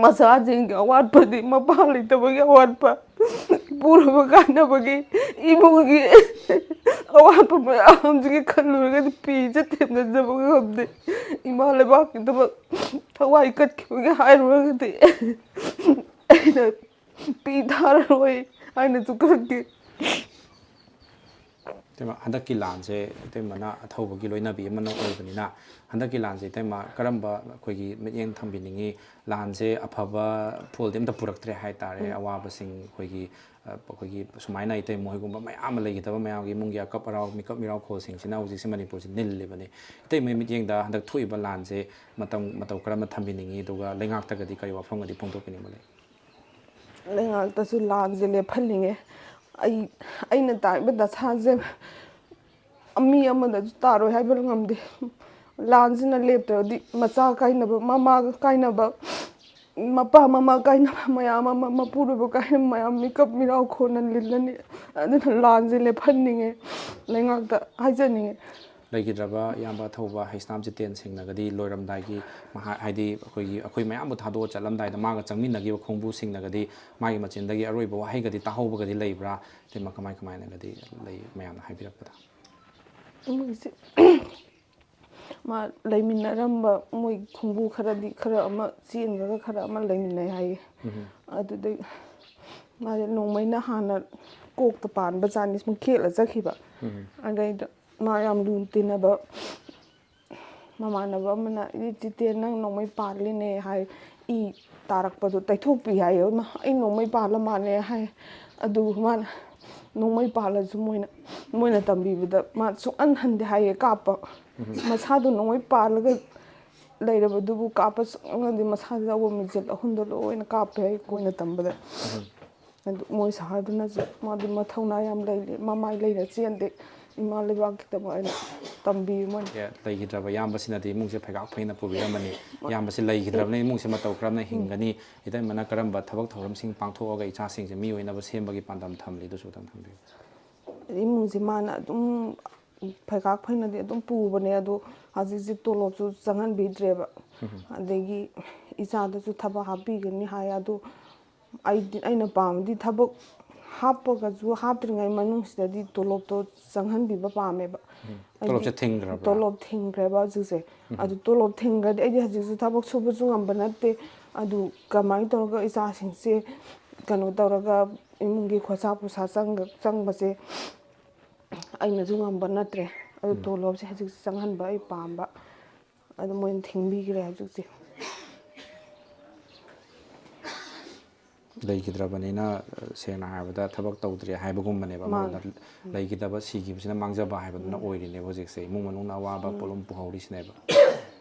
ꯃꯆꯥꯁꯤꯡꯒꯤ ꯑꯋꯥꯠꯄꯗꯤ, ꯃꯄꯥ ꯂꯩꯇꯕꯒꯤ ꯑꯋꯥꯠꯄ, ꯄꯨꯔꯕ ꯀꯥꯟꯅꯕꯒꯤ, ꯏꯃꯨꯡꯒꯤ ꯑꯋꯥꯠꯄ ꯃꯌꯥꯝꯁꯤꯒꯤ ꯈꯜꯂꯨꯔꯒꯗꯤ ꯄꯤꯁꯦ ꯊꯦꯝꯖꯤꯟꯖꯕ ꯉꯝꯗꯦ꯫ ꯏꯃꯥ ꯂꯩꯕꯥꯛꯀꯤꯗꯃꯛ ꯊꯋꯥꯏ ꯀꯠꯈꯤꯕꯒꯤ ꯍꯥꯏꯔꯨꯔꯒꯗꯤ ꯑꯩꯅ ꯄꯤ ꯊꯥꯔꯔꯣꯏ ꯍꯥꯏꯅꯁꯨ ꯈꯟꯈꯤ꯫ ꯏꯇꯩꯃ, ꯍꯟꯗꯛꯀꯤ ꯂꯥꯟꯁꯦ ꯏꯇꯩꯃꯅ ꯑꯊꯧꯕꯒꯤ ꯂꯣꯏꯅꯕꯤ ꯑꯃꯅ ꯑꯣꯏꯕꯅꯤꯅ, ꯍꯟꯗꯛꯀꯤ ꯂꯥꯟꯁꯦ ꯏꯇꯩꯃ ꯀꯔꯝꯕ ꯑꯩꯈꯣꯏꯒꯤ ꯃꯤꯠꯌꯦꯡ ꯊꯝꯕꯤꯅꯤꯡꯉꯤ? ꯂꯥꯟꯁꯦ ꯑꯐꯕ ꯐꯣꯜꯗꯤ ꯑꯝꯇ ꯄꯨꯔꯛꯇ꯭ꯔꯦ ꯍꯥꯏꯇꯥꯔꯦ꯫ ꯑꯋꯥꯕꯁꯤꯡ ꯑꯩꯈꯣꯏꯒꯤ, ꯑ, ꯑꯩꯈꯣꯏꯒꯤ ꯁꯨꯃꯥꯏꯅ ꯏꯇꯩꯃ ꯍꯣꯏꯒꯨꯝꯕ ꯃꯌꯥꯝ ꯑꯃ ꯂꯩꯈꯤꯗꯕ, ꯃꯌꯥꯝꯒꯤ ꯏꯃꯨꯡꯒꯤ ꯑꯀꯞ ꯑꯔꯥꯎ, ꯃꯤꯀꯞ ꯃꯤꯔꯥꯎꯈꯣꯜꯁꯤꯡꯁꯤꯅ ꯍꯧꯖꯤꯛꯁꯦ ꯃꯅꯤꯄꯨꯔꯁꯦ ꯅꯤꯜꯂꯤꯕꯅꯤ꯫ ꯏꯇꯩꯃꯒꯤ ꯃꯤꯠꯌꯦꯡꯗ ꯍꯟꯗꯛ ꯊꯣꯛꯏꯕ ꯂꯥꯟꯁꯦ ꯃꯇꯝ, ꯃꯇꯧ ꯀꯔꯝꯅ ꯊꯝꯕꯤꯅꯤꯡꯉꯤ? ꯑꯗꯨꯒ ꯂꯩꯉꯥꯛꯇꯒꯗꯤ ꯀꯔꯤ ꯋꯥꯐꯝꯒꯗꯤ ꯐꯣꯡꯗꯣꯛꯄꯤꯅꯤꯡꯕ ꯂꯩ? ꯂꯩꯉꯥꯛꯇꯁꯨ ꯂꯥꯟꯁꯦ ꯂꯦꯞꯍꯟꯅꯤꯡꯉꯦ꯫ ꯑꯩ, ꯑꯩꯅ ꯇꯥꯔꯤꯕ ꯗꯁꯥꯁꯦ ꯃꯤ ꯑꯃꯗꯁꯨ ꯇꯥꯔꯣꯏ ꯍꯥꯏꯕ ꯉꯝꯗꯦ꯫ ꯂꯥꯟꯁꯤꯅ ꯂꯦꯞꯇ꯭ꯔꯗꯤ ꯃꯆꯥ ꯀꯥꯏꯅꯕ, ꯃꯃꯥ ꯀꯥꯏꯅꯕ, ꯃꯄꯥ ꯃꯃꯥ ꯀꯥꯏꯅꯕ ꯃꯌꯥꯝ ꯑꯃ, ꯃꯄꯨꯔꯣꯏꯕ ꯀꯥꯏꯅꯕ ꯃꯌꯥꯝ ꯃꯤꯀꯞ ꯃꯤꯔꯥꯎ ꯈꯣꯟꯅ ꯂꯤꯜꯂꯅꯤ꯫ ꯑꯗꯨꯅ ꯂꯥꯟꯁꯦ ꯂꯦꯞꯍꯟꯅꯤꯡꯉꯦ ꯂꯩꯉꯥꯛꯇ ꯍꯥꯏꯖꯅꯤꯡꯉꯦ꯫ ꯂꯩꯈꯤꯗ꯭ꯔꯕ ꯏꯌꯥꯝꯕ ꯑꯊꯧꯕ ꯍꯩꯁꯅꯥꯝ ꯖꯤꯇꯦꯟ ꯁꯤꯡꯅꯒꯗꯤ ꯂꯣꯏꯔꯝꯗꯥꯏꯒꯤ ꯃꯍꯥꯛ, ꯍꯥꯏꯗꯤ ꯑꯩꯈꯣꯏꯒꯤ, ꯑꯩꯈꯣꯏ ꯃꯌꯥꯝꯕꯨ ꯊꯥꯗꯣꯛꯑ ꯆꯠꯂꯝꯗꯥꯏꯗ ꯃꯥꯒ ꯆꯪꯃꯤꯟꯅꯈꯤꯕ ꯈꯣꯡꯕꯨꯁꯤꯡꯅꯒꯗꯤ ꯃꯥꯒꯤ ꯃꯆꯤꯟꯗꯒꯤ ꯑꯔꯣꯏꯕ ꯋꯥꯍꯩꯒꯗꯤ ꯇꯥꯍꯧꯕꯒꯗꯤ ꯂꯩꯕ꯭ꯔꯥ? ꯏꯇꯩꯃ, ꯀꯃꯥꯏ ꯀꯃꯥꯏꯅꯒꯗꯤ ꯂꯩ ꯃꯌꯥꯝꯅ ꯍꯥꯏꯕꯤꯔꯛꯄꯗ? ꯃꯣꯏꯁꯦ ꯃꯥ ꯂꯩꯃꯤꯟꯅꯔꯝꯕ ꯃꯣꯏ ꯈꯣꯡꯕꯨ ꯈꯔꯗꯤ, ꯈꯔ ꯑꯃ ꯆꯦꯟꯈ꯭ꯔꯒ ꯈꯔ ꯑꯃ ꯂꯩꯃꯤꯟꯅꯩ ꯍꯥꯏꯌꯦ꯫ ꯑꯗꯨꯗꯩ ꯃꯥꯁꯦ ꯅꯣꯡꯃꯩꯅ ꯍꯥꯟꯅ ꯀꯣꯛꯇ ꯄꯥꯟꯕ ꯖꯥꯠꯅꯤ, ꯁꯨꯝ ꯈꯦꯠꯂ ꯆꯠꯈꯤꯕ꯫ ꯑꯗꯩꯗ ꯃꯥ ꯌꯥꯝ ꯂꯨ ꯇꯤꯟꯅꯕ ꯃꯃꯥꯟꯅꯕ ꯑꯃꯅ, "ꯏꯆꯦ ꯖꯤꯇꯦꯟ, ꯅꯪ ꯅꯣꯡꯃꯩ ꯄꯥꯜꯂꯤꯅꯦ" ꯍꯥꯏ꯫ ꯏ ꯇꯥꯔꯛꯄꯗꯣ ꯇꯩꯊꯣꯛꯄꯤ ꯍꯥꯏꯌꯦ꯫ "ꯏꯃꯥ, ꯑꯩ ꯅꯣꯡꯃꯩ ꯄꯥꯜꯂ ꯃꯥꯜꯂꯦ" ꯍꯥꯏ꯫ ꯑꯗꯨ ꯃꯥꯅ ꯅꯣꯡꯃꯩ ꯄꯥꯜꯂꯁꯨ ꯃꯣꯏꯅ, ꯃꯣꯏꯅ ꯇꯝꯕꯤꯕꯗ ꯃꯥ ꯁꯨꯡꯍꯟ ꯍꯟꯗꯦ ꯍꯥꯏꯌꯦ ꯀꯥꯞꯄ꯫ ꯃꯁꯥꯗꯣ ꯅꯣꯡꯃꯩ ꯄꯥꯜꯂꯒ ꯂꯩꯔꯕꯗꯨꯕꯨ ꯀꯥꯞꯄ ꯁꯨꯡꯍꯟ ꯍꯟꯗꯦ꯫ ꯃꯁꯥꯗ ꯌꯥꯎꯕ ꯃꯤꯖꯦꯜ ꯑꯍꯨꯝꯗꯣ ꯂꯣꯏꯅ ꯀꯥꯞꯄꯦ ꯍꯥꯏ ꯑꯩꯈꯣꯏꯅ ꯇꯝꯕꯗ꯫ ꯑꯗꯨ ꯃꯣꯏ ꯁꯍꯔꯗꯨꯅꯁꯨ ꯃꯥꯗꯤ ꯃꯊꯧꯅꯥ ꯌꯥꯝ ꯂꯩ, ꯃꯃꯥꯏ ꯂꯩꯅ ꯆꯦꯟꯗꯦ꯫ ꯏꯃꯥ ꯂꯩꯕꯥꯛꯀꯤꯗꯃꯛ ꯑꯩꯅ ꯇꯝꯕꯤ ꯃꯣꯏꯅ꯫ ꯑꯦ, ꯂꯩꯈꯤꯗ꯭ꯔꯕ ꯏꯌꯥꯝꯕꯁꯤꯅꯗꯤ ꯏꯃꯨꯡꯁꯦ ꯐꯩꯒꯥꯛ ꯐꯩꯅ ꯄꯨꯕꯤꯔꯝꯃꯅꯤ꯫ ꯏꯌꯥꯝꯕꯁꯤ ꯂꯩꯈꯤꯗ꯭ꯔꯕꯅꯤꯅ ꯏꯃꯨꯡꯁꯦ ꯃꯇꯧ ꯀꯔꯝꯅ ꯍꯤꯡꯒꯅꯤ? ꯏꯇꯩꯃꯅ ꯀꯔꯝꯕ ꯊꯕꯛ ꯊꯧꯔꯝꯁꯤꯡ ꯄꯥꯡꯊꯣꯛꯑꯒ ꯏꯆꯥꯁꯤꯡꯁꯦ ꯃꯤ ꯑꯣꯏꯅꯕ ꯁꯦꯝꯕꯒꯤ ꯄꯥꯟꯗꯝ ꯊꯝꯂꯤ? ꯑꯗꯨꯁꯨ ꯑꯗꯨꯝ ꯊꯝꯕꯤꯌꯨ꯫ ꯏꯃꯨꯡꯁꯦ ꯃꯥꯅ ꯑꯗꯨꯝ ꯐꯩꯒꯥꯛ ꯐꯩꯅꯗꯤ ꯑꯗꯨꯝ ꯄꯨꯕꯅꯦ, ꯑꯗꯣ ꯍꯧꯖꯤꯛꯁꯦ ꯇꯣꯂꯣꯞꯁꯨ ꯆꯪꯍꯟꯕꯤꯗ꯭ꯔꯦꯕ꯫ ꯑꯗꯒꯤ ꯏꯆꯥꯗꯁꯨ ꯊꯕꯛ ꯍꯥꯞꯄꯤꯒꯅꯤ ꯍꯥꯏ, ꯑꯗꯣ ꯑꯩꯗꯤ, ꯑꯩꯅ ꯄꯥꯝꯕꯗꯤ ꯊꯕꯛ ꯍꯥꯞꯄꯒꯁꯨ ꯍꯥꯞꯇ꯭ꯔꯤꯉꯩ ꯃꯅꯨꯡꯁꯤꯗꯗꯤ ꯇꯣꯂꯣꯞꯇꯣ ꯆꯪꯍꯟꯕꯤꯕ ꯄꯥꯝꯃꯦꯕ꯫ ꯇꯣꯂꯣꯞꯁꯦ ꯊꯤꯡꯈ꯭ꯔꯕ꯭ꯔꯥ? ꯇꯣꯂꯣꯞ ꯊꯤꯡꯈ꯭ꯔꯦꯕ ꯍꯧꯖꯤꯛꯁꯦ꯫ ꯑꯗꯨ ꯇꯣꯂꯣꯞ ꯊꯤꯡꯈ꯭ꯔꯗꯤ ꯑꯩꯗꯤ ꯍꯧꯖꯤꯛꯁꯨ ꯊꯕꯛ ꯁꯨꯕꯁꯨ ꯉꯝꯕ ꯅꯠꯇꯦ꯫ ꯑꯗꯨ ꯀꯃꯥꯏꯅ ꯇꯧꯔꯒ ꯏꯆꯥꯁꯤꯡꯁꯦ ꯀꯩꯅꯣ ꯇꯧꯔꯒ ꯏꯃꯨꯡꯒꯤ ꯈꯣꯔꯁꯥ ꯄꯨꯁꯥ ꯆꯪꯕꯁꯦ ꯑꯩꯅꯁꯨ ꯉꯝꯕ ꯅꯠꯇ꯭ꯔꯦ꯫ ꯑꯗꯨ ꯇꯣꯂꯣꯞꯁꯦ ꯍꯧꯖꯤꯛ ꯆꯪꯍꯟꯕ ꯑꯩ ꯄꯥꯝꯕ꯫ ꯑꯗꯨ ꯃꯣꯏꯅ ꯊꯤꯡꯕꯤꯈ꯭ꯔꯦ ꯍꯧꯖꯤꯛꯁꯦ꯫ ꯂꯩꯈꯤꯗ꯭ꯔꯕꯅꯤꯅ, ꯁꯦꯡꯅ ꯍꯥꯏꯔꯕꯗ ꯊꯕꯛ ꯇꯧꯗ꯭ꯔꯦ ꯍꯥꯏꯕꯒꯨꯝꯕꯅꯦꯕ꯫ ꯑꯃꯔꯣꯝꯗ ꯂꯩꯈꯤꯗꯕ, ꯁꯤꯈꯤꯕꯁꯤꯅ ꯃꯥꯡꯖꯕ ꯍꯥꯏꯕꯗꯨꯅ ꯑꯣꯏꯔꯤꯅꯦꯕ ꯍꯧꯖꯤꯛꯁꯦ꯫ ꯏꯃꯨꯡ ꯃꯅꯨꯡꯅ ꯑꯋꯥꯕ ꯄꯣꯠꯂꯨꯝ ꯄꯨꯍꯧꯔꯤꯁꯤꯅꯦꯕ꯫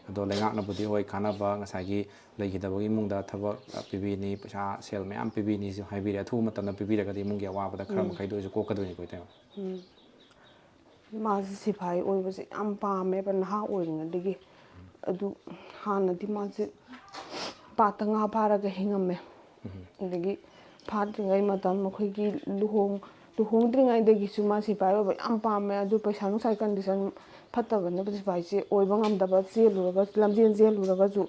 ꯑꯗꯣ ꯂꯩꯉꯥꯛꯅꯕꯨꯗꯤ ꯍꯣꯏ ꯀꯥꯟꯅꯕ, ꯉꯁꯥꯏꯒꯤ ꯂꯩꯈꯤꯗꯕꯒꯤ ꯏꯃꯨꯡꯗ ꯊꯕꯛ ꯄꯤꯕꯤꯅꯤ, ꯄꯩꯁꯥ ꯁꯦꯜ ꯃꯌꯥꯝ ꯄꯤꯕꯤꯅꯤꯁꯨ ꯍꯥꯏꯕꯤꯔꯦ꯫ ꯑꯊꯨꯕ ꯃꯇꯝꯗ ꯄꯤꯕꯤꯔꯒꯗꯤ ꯏꯃꯨꯡꯒꯤ ꯑꯋꯥꯕꯗ ꯈꯔ ꯃꯈꯩꯗ ꯑꯣꯏꯔꯁꯨ ꯀꯣꯛꯀꯗꯣꯏꯅꯤꯀꯣ ꯏꯇꯩꯃ꯫ ꯃꯥꯁꯦ ꯁꯤꯐꯥꯏ ꯑꯣꯏꯕꯁꯦ ꯌꯥꯝ ꯄꯥꯝꯃꯦꯕ ꯅꯍꯥ ꯑꯣꯏꯔꯤꯉꯩꯗꯒꯤ꯫ ꯑꯗꯨ ꯍꯥꯟꯅꯗꯤ ꯃꯥꯁꯦ ꯄꯥꯠꯇ ꯉꯥ ꯐꯥꯔꯒ ꯍꯤꯡꯉꯝꯃꯦ꯫ ꯑꯗꯒꯤ ꯐꯥꯗ꯭ꯔꯤꯉꯩ ꯃꯇꯝ ꯑꯩꯈꯣꯏꯒꯤ ꯂꯨꯍꯣꯡ ꯂꯨꯍꯣꯡꯗ꯭ꯔꯤꯉꯩꯗꯒꯤꯁꯨ ꯃꯥ ꯁꯤꯐꯥꯏ ꯑꯣꯏꯕ ꯌꯥꯝ ꯄꯥꯝꯃꯦ꯫ ꯑꯗꯨ ꯄꯩꯁꯥ ꯅꯨꯡꯁꯥꯒꯤ ꯀꯟꯗꯤꯁꯟ ꯐꯠꯇꯕꯅꯤꯅ ꯁꯤꯐꯥꯏꯁꯦ ꯑꯣꯏꯕ ꯉꯝꯗꯕ, ꯆꯦꯜꯂꯨꯔꯒ ꯂꯝꯖꯦꯟ ꯆꯦꯜꯂꯨꯔꯒꯁꯨ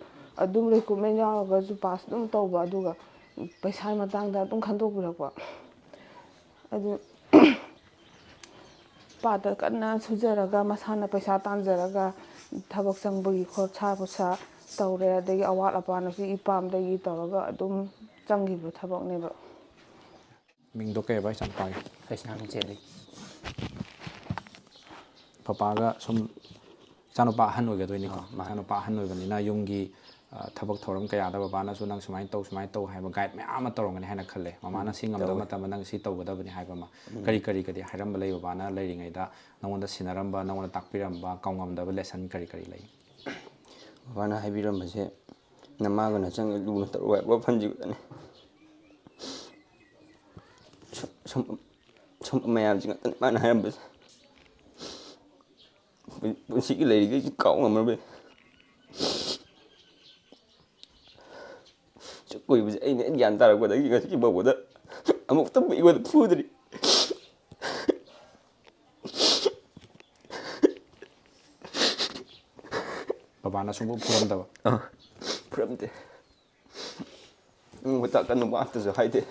ꯑꯗꯨꯝ ꯔꯤꯀ꯭ꯔꯨꯠꯃꯦꯟ ꯌꯥꯎꯔꯒꯁꯨ ꯄꯥꯁ ꯑꯗꯨꯝ ꯇꯧꯕ꯫ ꯑꯗꯨꯒ ꯄꯩꯁꯥꯒꯤ ꯃꯇꯥꯡꯗ ꯑꯗꯨꯝ ꯈꯟꯗꯣꯛꯄꯤꯔꯛꯄ꯫ ꯑꯗꯨ ꯄꯥꯠꯇ ꯀꯟꯅ ꯁꯨꯖꯔꯒ ꯃꯁꯥꯅ ꯄꯩꯁꯥ ꯇꯥꯟꯖꯔꯒ ꯊꯕꯛ ꯆꯪꯕꯒꯤ ꯈꯣꯔꯁꯥ ꯄꯨꯁꯥ ꯇꯧꯔꯦ꯫ ꯑꯗꯒꯤ ꯑꯋꯥꯠ ꯑꯄꯥꯅꯁꯨ ꯏꯄꯥꯝꯗꯒꯤ ꯇꯧꯔꯒ ꯑꯗꯨꯝ ꯆꯪꯈꯤꯕ ꯊꯕꯛꯅꯦꯕ꯫ ꯃꯤꯡꯗꯣ ꯀꯩ ꯍꯥꯏꯕ ꯏꯆꯥꯅꯨꯄꯥꯒꯤ? ꯀꯩꯁꯥꯝ ꯆꯦꯜꯂꯤ꯫ ꯄꯄꯥꯒ ꯁꯨꯝ ꯏꯆꯥꯅꯨꯄꯥ ꯑꯍꯟ ꯑꯣꯏꯒꯗꯣꯏꯅꯤꯀꯣ꯫ ꯑꯥ, ꯃꯥꯅꯦ꯫ ꯏꯆꯥꯅꯨꯄꯥ ꯑꯍꯟ ꯑꯣꯏꯕꯅꯤꯅ ꯌꯨꯝꯒꯤ, ꯑ, ꯊꯕꯛ ꯊꯧꯔꯝ ꯀꯌꯥꯗ ꯕꯕꯥꯅꯁꯨ ꯅꯪ ꯁꯨꯃꯥꯏꯅ ꯇꯧ, ꯁꯨꯃꯥꯏꯅ ꯇꯧ ꯍꯥꯏꯕ ꯒꯥꯏꯗ ꯃꯌꯥꯝ ꯑꯃ ꯇꯧꯔꯝꯒꯅꯤ ꯍꯥꯏꯅ ꯈꯜꯂꯦ꯫ ꯃꯃꯥꯅ ꯁꯤ ꯉꯝꯗꯕ ꯇꯧꯋꯦ꯫ ꯃꯇꯝꯗ ꯅꯪ ꯁꯤ ꯇꯧꯒꯗꯕꯅꯤ ꯍꯥꯏꯕ ꯑꯃ꯫ ꯀꯔꯤ ꯀꯔꯤꯒꯗꯤ ꯍꯥꯏꯔꯝꯕ ꯂꯩ ꯕꯕꯥꯅ ꯂꯩꯔꯤꯉꯩꯗ ꯅꯉꯣꯟꯗ ꯁꯤꯟꯅꯔꯝꯕ, ꯅꯉꯣꯟꯗ ꯇꯥꯛꯄꯤꯔꯝꯕ, ꯀꯥꯎꯉꯝꯗꯕ ꯂꯦꯁꯟ ꯀꯔꯤ ꯀꯔꯤ ꯂꯩ? ꯕꯕꯥꯅ ꯍꯥꯏꯕꯤꯔꯝꯕꯁꯦ ꯅꯃꯥꯒ ꯅꯆꯟꯒ ꯂꯨꯅ ꯇꯧꯔꯛꯑꯣ ꯍꯥꯏꯕ ꯋꯥꯐꯝꯁꯤ ꯈꯛꯇꯅꯤ꯫ ꯁꯨꯝ, ꯁꯨꯝ, ꯁꯨꯝ ꯃꯌꯥꯝꯁꯤ ꯉꯥꯛꯇꯅꯤ ꯃꯥꯅ ꯍꯥꯏꯔꯝꯕꯁꯦ꯫ ꯄꯨꯟ-, ꯄꯨꯟꯁꯤꯒꯤ ꯂꯩꯔꯤꯈꯩꯁꯤ ꯀꯥꯎ ꯉꯝꯃꯔꯣꯏ꯫ ꯁꯨꯛ ꯀꯨꯏꯕꯁꯦ ꯑꯩꯅ ꯍꯦꯛ ꯒ꯭ꯌꯥꯟ ꯇꯥꯔꯛꯄꯗꯒꯤ ꯉꯁꯤ ꯐꯥꯎꯕꯗ ꯑꯃꯨꯛꯇꯪꯕꯨ ꯑꯩꯉꯣꯟꯗ ꯐꯨꯗ꯭ꯔꯤ꯫ ꯕꯕꯥꯅ ꯁꯨꯡꯐꯨ ꯐꯨꯔꯝꯗꯕ? ꯑꯥ, ꯐꯨꯔꯝꯗꯦ꯫ ꯅꯪ ꯍꯣꯏ ꯇꯥꯛꯀꯅꯨ ꯑꯝꯇꯁꯨ ꯍꯥꯏꯗꯦ꯫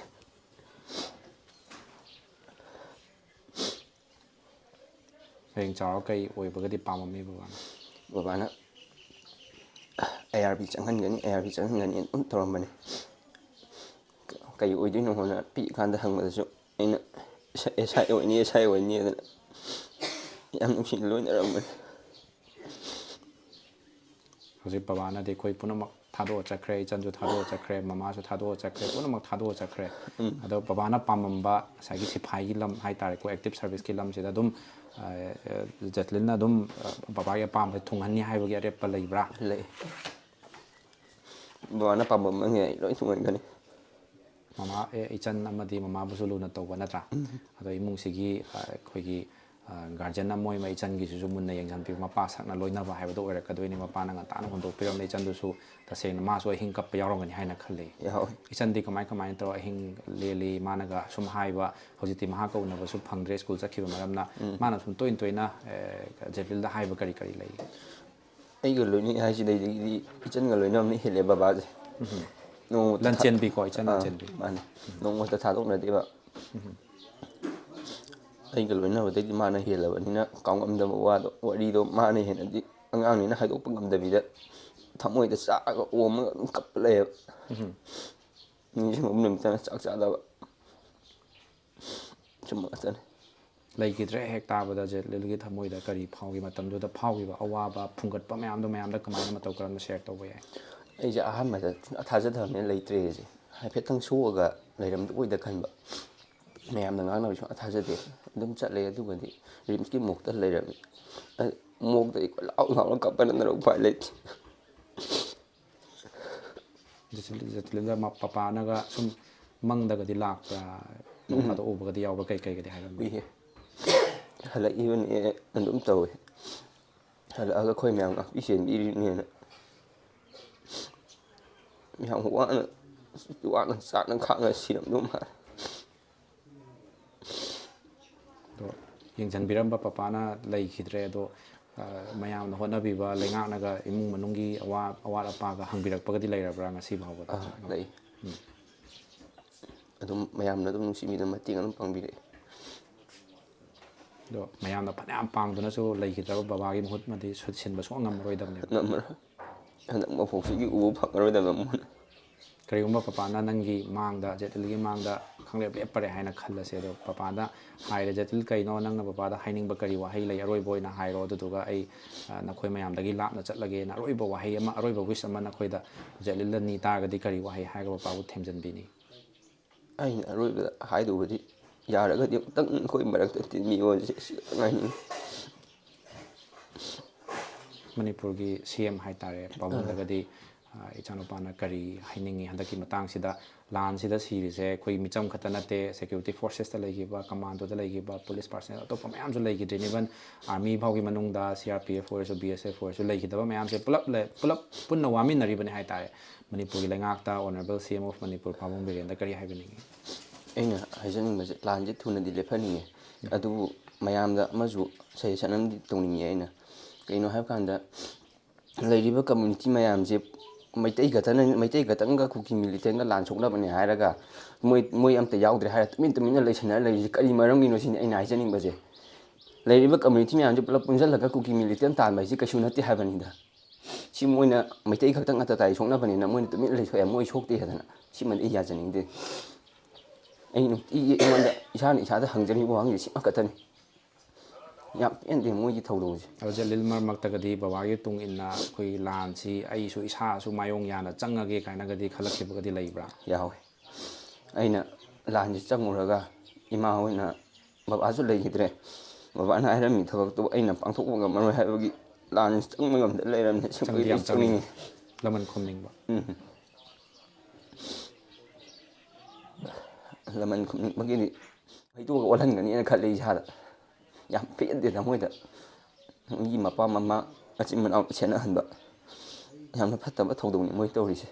ꯍꯌꯦꯡ ꯆꯥꯎꯔꯒ ꯀꯩ ꯑꯣꯏꯕꯒꯗꯤ ꯄꯥꯝꯃꯝꯃꯤ ꯕꯕꯥꯅ? ꯕꯕꯥꯅ ꯑꯥꯏ ꯑꯥꯔ ꯕꯤ ꯆꯪꯍꯟꯒꯅꯤ, ꯑꯥꯏ ꯑꯥꯔ ꯕꯤ ꯆꯪꯍꯟꯒꯅꯤ ꯑꯗꯨꯝ ꯇꯧꯔꯝꯕꯅꯤ꯫ ꯀꯩ ꯑꯣꯏꯗꯣꯏꯅꯣ ꯍꯥꯏꯅ ꯄꯤꯛꯏꯀꯥꯟꯗ ꯍꯪꯕꯗꯁꯨ ꯑꯩꯅ "ꯑꯦꯁ ꯑꯥꯏ ꯑꯣꯏꯅꯤ, ꯑꯦꯁ ꯑꯥꯏ ꯑꯣꯏꯅꯤ" ꯑꯗꯨꯅ ꯌꯥꯝ ꯅꯨꯡꯁꯤꯅ ꯂꯣꯏꯅꯔꯝꯕꯅꯤ꯫ ꯍꯧꯖꯤꯛ ꯕꯕꯥꯅꯗꯤ ꯑꯩꯈꯣꯏ ꯄꯨꯝꯅꯃꯛ ꯊꯥꯗꯣꯛꯑ ꯆꯠꯈ꯭ꯔꯦ, ꯏꯆꯟꯁꯨ ꯊꯥꯗꯣꯛꯑ ꯆꯠꯈ꯭ꯔꯦ, ꯃꯃꯥꯁꯨ ꯊꯥꯗꯣꯛꯑ ꯆꯠꯈ꯭ꯔꯦ, ꯄꯨꯝꯅꯃꯛ ꯊꯥꯗꯣꯛꯑ ꯆꯠꯈ꯭ꯔꯦ꯫ ꯑꯗꯣ ꯕꯕꯥꯅ ꯄꯥꯝꯃꯝꯕ ꯉꯁꯥꯏꯒꯤ ꯁꯤꯐꯥꯏꯒꯤ ꯂꯝ ꯍꯥꯏꯇꯥꯔꯦꯀꯣ, ꯑꯦꯛꯇꯤꯚ ꯁꯥꯔꯚꯤꯁꯀꯤ ꯂꯝꯁꯤꯗ ꯑꯗꯨꯝ, ꯑ, ꯑ, ꯖꯦꯁꯂꯤꯟꯅ ꯑꯗꯨꯝ, ꯑ, ꯕꯕꯥꯒꯤ ꯑꯄꯥꯝꯕ ꯊꯨꯡꯍꯟꯅꯤ ꯍꯥꯏꯕꯒꯤ ꯑꯔꯦꯞꯄ ꯂꯩꯕ꯭ꯔꯥ? ꯂꯩ꯫ ꯕꯕꯥꯅ ꯄꯥꯝꯕ ꯑꯃ ꯑꯩ ꯂꯣꯏ ꯊꯨꯡꯍꯟꯒꯅꯤ꯫ ꯃꯃꯥ, ꯑꯦ, ꯏꯆꯟ ꯑꯃꯗꯤ ꯃꯃꯥꯕꯨꯁꯨ ꯂꯨꯅ ꯇꯧꯕ ꯅꯠꯇ꯭ꯔꯥ? ꯑꯗꯣ ꯏꯃꯨꯡꯁꯤꯒꯤ, ꯑ, ꯑꯩꯈꯣꯏꯒꯤ, ꯑ, ꯒꯥꯔꯖꯤꯌꯟ ꯑꯃ ꯑꯣꯏꯅ ꯏꯆꯟꯒꯤꯁꯤꯁꯨ ꯃꯨꯟꯅ ꯌꯦꯡꯁꯤꯟꯕꯤꯕ, ꯃꯄꯥ ꯁꯛꯅ ꯂꯣꯏꯅꯕ ꯍꯥꯏꯕꯗꯣ ꯑꯣꯏꯔꯛꯀꯗꯣꯏꯅꯤ꯫ ꯃꯄꯥꯅ ꯉꯟꯇꯥꯅ ꯍꯨꯟꯗꯣꯛꯄꯤꯔꯝꯂꯦ, ꯏꯆꯟꯗꯨꯁꯨ ꯇꯁꯦꯡꯅ ꯃꯥꯁꯨ ꯑꯍꯤꯡ ꯀꯞꯄ ꯌꯥꯎꯔꯝꯒꯅꯤ ꯍꯥꯏꯅ ꯈꯜꯂꯤ꯫ ꯌꯥꯎꯋꯤ꯫ ꯏꯆꯟꯗꯤ ꯀꯃꯥꯏ ꯀꯃꯥꯏꯅ ꯇꯧꯔ ꯑꯍꯤꯡ ꯂꯦꯜꯂꯤ? ꯃꯥꯅꯒ ꯁꯨꯝ ꯍꯥꯏꯕ, ꯍꯧꯖꯤꯛꯇꯤ ꯃꯍꯥꯛꯀ ꯎꯅꯕꯁꯨ ꯐꯪꯗ꯭ꯔꯦ, ꯁ꯭ꯀꯨꯜ ꯆꯠꯈꯤꯕ ꯃꯔꯝꯅ꯫ ꯃꯥꯅ ꯁꯨꯝ ꯇꯣꯏꯅ ꯇꯣꯏꯅ, ꯑꯦ, ꯖꯦꯕꯤꯜꯗ ꯍꯥꯏꯕ ꯀꯔꯤ ꯀꯔꯤ ꯂꯩ? ꯑꯩꯒ ꯂꯣꯏꯅꯩ ꯍꯥꯏꯁꯤꯗꯒꯤꯗꯤ ꯏꯆꯟꯒ ꯂꯣꯏꯅꯕꯅ ꯍꯦꯜꯂꯦ ꯕꯕꯥꯁꯦ꯫ ꯅꯣꯡꯃꯇ ꯊꯥ-, ꯂꯟꯆꯦꯟꯕꯤꯀꯣ, ꯏꯆꯟ ꯑꯥ, ꯂꯟꯆꯦꯟꯕꯤ꯫ ꯃꯥꯅꯤ꯫ ꯅꯣꯡꯃꯇ ꯊꯥꯗꯣꯛꯅꯗꯦꯕ꯫ ꯑꯩꯒ ꯂꯣꯏꯅꯕꯗꯩꯗꯤ ꯃꯥꯅ ꯍꯦꯜꯂꯕꯅꯤꯅ ꯀꯥꯎꯉꯝꯗꯕ ꯋꯥꯗꯣ, ꯋꯥꯔꯤꯗꯣ ꯃꯥꯅ ꯍꯦꯟꯅꯗꯤ ꯑꯉꯥꯡꯅꯤꯅ ꯍꯥꯏꯗꯣꯛꯄ ꯉꯝꯗꯕꯤꯗ ꯊꯃꯣꯏꯗ ꯆꯥꯛꯑꯒ ꯑꯣꯝꯃꯒ ꯑꯗꯨꯝ ꯀꯞꯄ ꯂꯩꯌꯦꯕ꯫ ꯅꯤꯡꯁꯤꯡꯕ ꯅꯨꯃꯤꯠꯇꯅ ꯆꯥꯛ ꯆꯥꯗꯕ꯫ ꯁꯨꯝꯕ ꯉꯥꯛꯇꯅꯤ꯫ ꯂꯩꯈꯤꯗ꯭ꯔꯦ ꯍꯦꯛ ꯇꯥꯕꯗ ꯖꯦꯠꯂꯤꯜꯒꯤ ꯊꯃꯣꯏꯗ ꯀꯔꯤ ꯐꯥꯎꯈꯤ? ꯃꯇꯝꯗꯨꯗ ꯐꯥꯎꯈꯤꯕ ꯑꯋꯥꯕ, ꯐꯨꯡꯒꯠꯄ ꯃꯌꯥꯝꯗꯣ ꯃꯌꯥꯝꯗ ꯀꯃꯥꯏꯅ, ꯃꯇꯧ ꯀꯔꯝꯅ ꯁꯦꯌꯔ ꯇꯧꯕ ꯌꯥꯏ? ꯑꯩꯁꯦ ꯑꯍꯥꯟꯕꯗ ꯁꯨꯡꯊꯥ ꯊꯥꯖꯗꯕꯅꯤꯅ ꯂꯩꯇ꯭ꯔꯦ ꯑꯩꯁꯦ꯫ ꯍꯥꯏꯐꯦꯠꯇꯪ ꯁꯣꯛꯑꯒ ꯂꯩꯔꯝꯗꯕꯣꯏꯗ ꯈꯟꯕ꯫ ꯃꯌꯥꯝꯅ ꯉꯥꯡꯅꯕ ꯁꯨꯡꯊꯥ ꯊꯥꯖꯗꯦ꯫ ꯑꯗꯨꯝ ꯆꯠꯂꯦ, ꯑꯗꯨꯒꯗꯤ ꯔꯤꯝꯁꯀꯤ ꯃꯣꯛꯇ ꯂꯩꯔꯝꯃꯤ꯫ ꯑ, ꯃꯣꯛꯇ ꯑꯩ ꯀꯣꯏꯂꯥꯎ ꯂꯥꯎꯔ ꯀꯞꯄ ꯅꯠꯇꯅ ꯎꯄꯥꯏ ꯂꯩꯇꯦ꯫ ꯖꯦꯠꯂꯤꯜ-, ꯖꯦꯠꯂꯤꯜꯗ ꯃ-, ꯄꯄꯥꯅꯒ ꯁꯨꯝ ꯃꯪꯗꯒꯗꯤ ꯂꯥꯛꯄ꯭ꯔꯥ? ꯅꯣꯡ ꯎꯝ꯫ ꯐꯥꯗꯣꯛ ꯎꯕꯒꯗꯤ ꯌꯥꯎꯕ꯭ꯔꯥ? ꯀꯩ ꯀꯩꯒꯗꯤ ꯍꯥꯏꯔꯝꯃꯤ? ꯎꯏꯌꯦ꯫ ꯍꯜꯂꯛꯏꯕꯅꯦ ꯑꯗꯨꯝ ꯇꯧꯋꯦ꯫ ꯍꯜꯂꯛꯑꯒ ꯑꯩꯈꯣꯏ ꯃꯌꯥꯝ ꯉꯥꯛꯄꯤ ꯁꯦꯟꯕꯤꯔꯤꯕꯅꯦꯅ꯫ ꯌꯥꯝ ꯋꯥꯅ, ꯋꯥꯅ ꯆꯥꯛꯅ ꯈꯥꯡꯉ ꯁꯤꯔꯝꯗꯧ ꯃꯥꯜꯂꯦ꯫ ꯑꯗꯣ ꯌꯦꯡꯁꯤꯟꯕꯤꯔꯝꯕ ꯄꯄꯥꯅ ꯂꯩꯈꯤꯗ꯭ꯔꯦ꯫ ꯑꯗꯣ, ꯑ, ꯃꯌꯥꯝꯅ ꯍꯣꯠꯅꯕꯤꯕ, ꯂꯩꯉꯥꯛꯅꯒ ꯏꯃꯨꯡ ꯃꯅꯨꯡꯒꯤ ꯑꯋꯥ-, ꯑꯋꯥꯠ ꯑꯄꯥꯒ ꯍꯪꯕꯤꯔꯛꯄꯒꯗꯤ ꯂꯩꯔꯕ꯭ꯔꯥ ꯉꯁꯤ ꯐꯥꯎꯕꯗ? ꯑꯥ, ꯂꯩ꯫ ꯎꯝ꯫ ꯑꯗꯨꯝ ꯃꯌꯥꯝꯅ ꯑꯗꯨꯝ ꯅꯨꯡꯁꯤꯕꯤꯗꯅ ꯃꯇꯦꯡ ꯑꯗꯨꯝ ꯄꯥꯡꯕꯤꯔꯛꯑꯦ꯫ ꯑꯗꯣ ꯃꯌꯥꯝꯅ ꯐꯅꯌꯥꯝ ꯄꯥꯡꯗꯨꯅꯁꯨ ꯂꯩꯈꯤꯗ꯭ꯔꯕ ꯕꯕꯥꯒꯤ ꯃꯍꯨꯠꯃꯗꯤ ꯁꯨ-, ꯁꯤꯟꯕ ꯁꯨꯡꯉꯝ ꯉꯝꯃꯔꯣꯏꯗꯕꯅꯦꯕ꯫ ꯉꯝꯃꯔꯣꯏ꯫ ꯍꯟꯗꯛ ꯃꯄꯣꯛꯁꯤꯒꯤ ꯎꯕ ꯐꯪꯉꯔꯣꯏꯗꯕꯅ ꯑꯃꯨꯛ ꯍꯟꯅ꯫ ꯀꯔꯤꯒꯨꯝꯕ ꯄꯄꯥꯅ ꯅꯪꯒꯤ ꯃꯥꯡꯗ, ꯖꯦꯇꯤꯜꯒꯤ ꯃꯥꯡꯗ ꯈꯪꯂꯦꯞ ꯂꯦꯞꯄꯔꯦ ꯍꯥꯏꯅ ꯈꯜꯂꯁꯦ꯫ ꯑꯗꯣ ꯄꯄꯥꯗ ꯍꯥꯏꯔꯦ, "ꯖꯦꯇꯤꯜ, ꯀꯩꯅꯣ ꯅꯪꯅ ꯄꯄꯥꯗ ꯍꯥꯏꯅꯤꯡꯕ ꯀꯔꯤ ꯋꯥꯍꯩ ꯂꯩ? ꯑꯔꯣꯏꯕ ꯑꯣꯏꯅ ꯍꯥꯏꯔꯣ, ꯑꯗꯨꯗꯨꯒ ꯑꯩ, ꯑ, ꯅꯈꯣꯏ ꯃꯌꯥꯝꯗꯒꯤ ꯂꯥꯞꯅ ꯆꯠꯂꯒꯦꯅ" ꯑꯔꯣꯏꯕ ꯋꯥꯍꯩ ꯑꯃ, ꯑꯔꯣꯏꯕ wish ꯑꯃ ꯅꯈꯣꯏꯗ ꯖꯦꯇꯤꯜꯗ ꯅꯤ ꯇꯥꯔꯒꯗꯤ ꯀꯔꯤ ꯋꯥꯍꯩ ꯍꯥꯏꯔꯒ ꯄꯄꯥꯕꯨ ꯊꯦꯝꯖꯤꯟꯕꯤꯅꯤ? ꯑꯩꯅ ꯑꯔꯣꯏꯕꯗ ꯍꯥꯏꯗꯧꯕꯗꯤ, ꯌꯥꯔꯒꯗꯤ ꯑꯃꯨꯛꯇꯪ ꯑꯩꯈꯣꯏ ꯃꯔꯛꯇ ꯇꯤꯟꯕꯤꯌꯣ, ꯁꯤ ꯈꯤꯇꯪ ꯍꯥꯏꯅꯤꯡꯉꯤ꯫ ꯃꯅꯤꯄꯨꯔꯒꯤ C M ꯍꯥꯏꯇꯥꯔꯦ, ꯄꯥꯕꯨꯡꯗꯒꯗꯤ, ꯑ, ꯏꯆꯥꯅꯨꯄꯥꯅ ꯀꯔꯤ ꯍꯥꯏꯅꯤꯡꯉꯤ? ꯍꯟꯗꯛꯀꯤ ꯃꯇꯥꯡꯁꯤꯗ, ꯂꯥꯟꯁꯤꯗ ꯁꯤꯔꯤꯁꯦ ꯑꯩꯈꯣꯏ ꯃꯤꯆꯝ ꯈꯛꯇ ꯅꯠꯇꯦ, security forcesꯇ ꯂꯩꯈꯤꯕ, commandoꯗ ꯂꯩꯈꯤꯕ, police personnel ꯑꯇꯣꯞꯄ ꯃꯌꯥꯝꯁꯨ ꯂꯩꯈꯤꯗ꯭ꯔꯤꯅꯤ, even army ꯐꯥꯎꯒꯤ ꯃꯅꯨꯡꯗ C R P F ꯑꯣꯏꯔꯁꯨ, B S F ꯑꯣꯏꯔꯁꯨ, ꯂꯩꯈꯤꯗꯕ ꯃꯌꯥꯝꯁꯦ ꯄꯨꯂꯞ ꯂꯩ-, ꯄꯨꯂꯞ ꯄꯨꯟꯅ ꯋꯥꯃꯤꯟꯅꯔꯤꯕꯅꯤ ꯍꯥꯏꯇꯥꯔꯦ꯫ ꯃꯅꯤꯄꯨꯔꯒꯤ ꯂꯩꯉꯥꯛꯇ, Honourable C M of Manipur ꯄꯥꯕꯨꯡ ꯕꯤꯔꯦꯟꯗ ꯀꯔꯤ ꯍꯥꯏꯕꯤꯅꯤꯡꯉꯤ? ꯑꯩꯅ ꯍꯥꯏꯖꯅꯤꯡꯕꯁꯦ, ꯂꯥꯟꯁꯦ ꯊꯨꯅꯗꯤ ꯂꯦꯞꯍꯟꯅꯤꯡꯉꯦ, ꯑꯗꯨꯕꯨ ꯃꯌꯥꯝꯗ ꯑꯃꯁꯨ suggestion ꯑꯃꯗꯤ ꯇꯧꯅꯤꯡꯉꯦ ꯑꯩꯅ꯫ ꯀꯩꯅꯣ ꯍꯥꯏꯕ ꯀꯥꯟꯗ, ꯂꯩꯔꯤꯕ community ꯃꯌꯥꯝꯁꯦ ꯃꯩꯇꯩ ꯈꯛꯇꯅ, ꯃꯩꯇꯩ ꯈꯛꯇꯪꯒ ꯀꯨꯀꯤ militantꯒ ꯂꯥꯟ ꯁꯣꯛꯅꯕꯅꯦ ꯍꯥꯏꯔꯒ, ꯃꯣꯏ, ꯃꯣꯏ ꯑꯝꯇ ꯌꯥꯎꯗ꯭ꯔꯦ ꯍꯥꯏꯔ ꯇꯨꯃꯤꯟ ꯇꯨꯃꯤꯟꯅ ꯂꯩꯁꯟꯅꯔ ꯂꯩꯔꯤꯁꯦ ꯀꯔꯤ ꯃꯔꯝꯒꯤꯅꯣ ꯁꯤꯅꯤ ꯑꯩꯅ ꯍꯥꯏꯖꯅꯤꯡꯕꯁꯦ꯫ ꯂꯩꯔꯤꯕ community ꯃꯌꯥꯝꯁꯦ ꯄꯨꯂꯞ ꯄꯨꯟꯁꯤꯜꯂꯒ ꯀꯨꯀꯤ militant ꯇꯥꯟꯕ ꯍꯥꯏꯁꯦ ꯀꯩꯁꯨ ꯅꯠꯇꯦ ꯍꯥꯏꯕꯅꯤꯗ꯫ ꯁꯤ ꯃꯣꯏꯅ ꯃꯩꯇꯩ ꯈꯛꯇꯪ ꯑꯇꯇꯥꯏ ꯁꯣꯛꯅꯕꯅꯤꯅ ꯃꯣꯏꯅ ꯇꯨꯃꯤꯟꯅ ꯂꯩꯊꯣꯛꯑꯦ, ꯃꯣꯏ ꯁꯣꯛꯇꯦ ꯍꯥꯏꯗꯅ꯫ ꯁꯤꯃꯗꯤ ꯑꯩ ꯌꯥꯖꯅꯤꯡꯗꯦ꯫ ꯑꯩ ꯅꯨꯡꯇꯤꯒꯤ ꯑꯩꯉꯣꯟꯗ, ꯏꯁꯥꯅ ꯏꯁꯥꯗ ꯍꯪꯖꯔꯤꯕ ꯋꯥꯍꯪꯁꯦ ꯁꯤꯃꯈꯛꯇꯅꯤ꯫ ꯌꯥꯝ ꯄꯦꯟꯗꯦ ꯃꯣꯏꯒꯤ ꯊꯧꯗꯣꯛꯁꯦ꯫ ꯑꯗꯣ ꯖꯦꯂꯤꯜ, ꯃꯔꯛ ꯃꯔꯛꯇꯒꯗꯤ ꯕꯕꯥꯒꯤ ꯇꯨꯡ ꯏꯟꯅ ꯑꯩꯈꯣꯏꯒꯤ ꯂꯥꯟꯁꯤ ꯑꯩꯁꯨ ꯏꯁꯥꯁꯨ ꯃꯥꯌꯣꯡ ꯌꯥꯅ ꯆꯪꯉꯒꯦ ꯀꯥꯏꯅꯒꯗꯤ ꯈꯜꯂꯛꯈꯤꯕꯒꯗꯤ ꯂꯩꯕ꯭ꯔꯥ? ꯌꯥꯎꯋꯦ꯫ ꯑꯩꯅ ꯂꯥꯟꯁꯤ ꯆꯪꯉꯨꯔꯒ ꯏꯃꯥ ꯍꯣꯏꯅ, ꯕꯕꯥꯁꯨ ꯂꯩꯈꯤꯗ꯭ꯔꯦ, ꯕꯕꯥꯅ ꯍꯥꯏꯔꯝꯃꯤ ꯊꯕꯛꯇꯨ ꯑꯩꯅ ꯄꯥꯡꯊꯣꯛꯄ ꯉꯝꯃꯔꯣꯏ ꯍꯥꯏꯕꯒꯤ ꯂꯥꯟꯁꯤ ꯆꯪꯕ ꯉꯝꯗ ꯂꯩꯔꯝꯃꯦ꯫ ꯑꯁꯦꯡꯕꯒꯤ ꯆꯪꯗꯤ ꯌꯥꯝ ꯑꯩ ꯆꯪꯅꯤꯡꯉꯤ꯫ ꯆꯪꯅꯤꯡꯉꯤ꯫ ꯂꯃꯟ ꯈꯨꯝꯅꯤꯡꯕ꯫ ꯎꯝ꯫ ꯂꯃꯟ ꯈꯨꯝꯅꯤꯡꯕꯒꯤꯗꯤ ꯍꯩꯗꯣꯛꯑꯒ ꯑꯣꯜꯍꯟꯒꯅꯤꯅ ꯈꯜꯂꯤ ꯏꯁꯥꯗ꯫ ꯌꯥꯝ ꯄꯦꯟꯗꯦꯗ ꯃꯣꯏꯗ꯫ ꯃꯤꯒꯤ ꯃꯄꯥ ꯃꯃꯥ, ꯃꯆꯤꯟ ꯃꯅꯥꯎ ꯁꯦꯟꯅꯍꯟꯕ꯫ ꯌꯥꯝꯅ ꯐꯠꯇꯕ ꯊꯧꯗꯣꯛꯅꯤ ꯃꯣꯏ ꯇꯧꯔꯤꯁꯦ꯫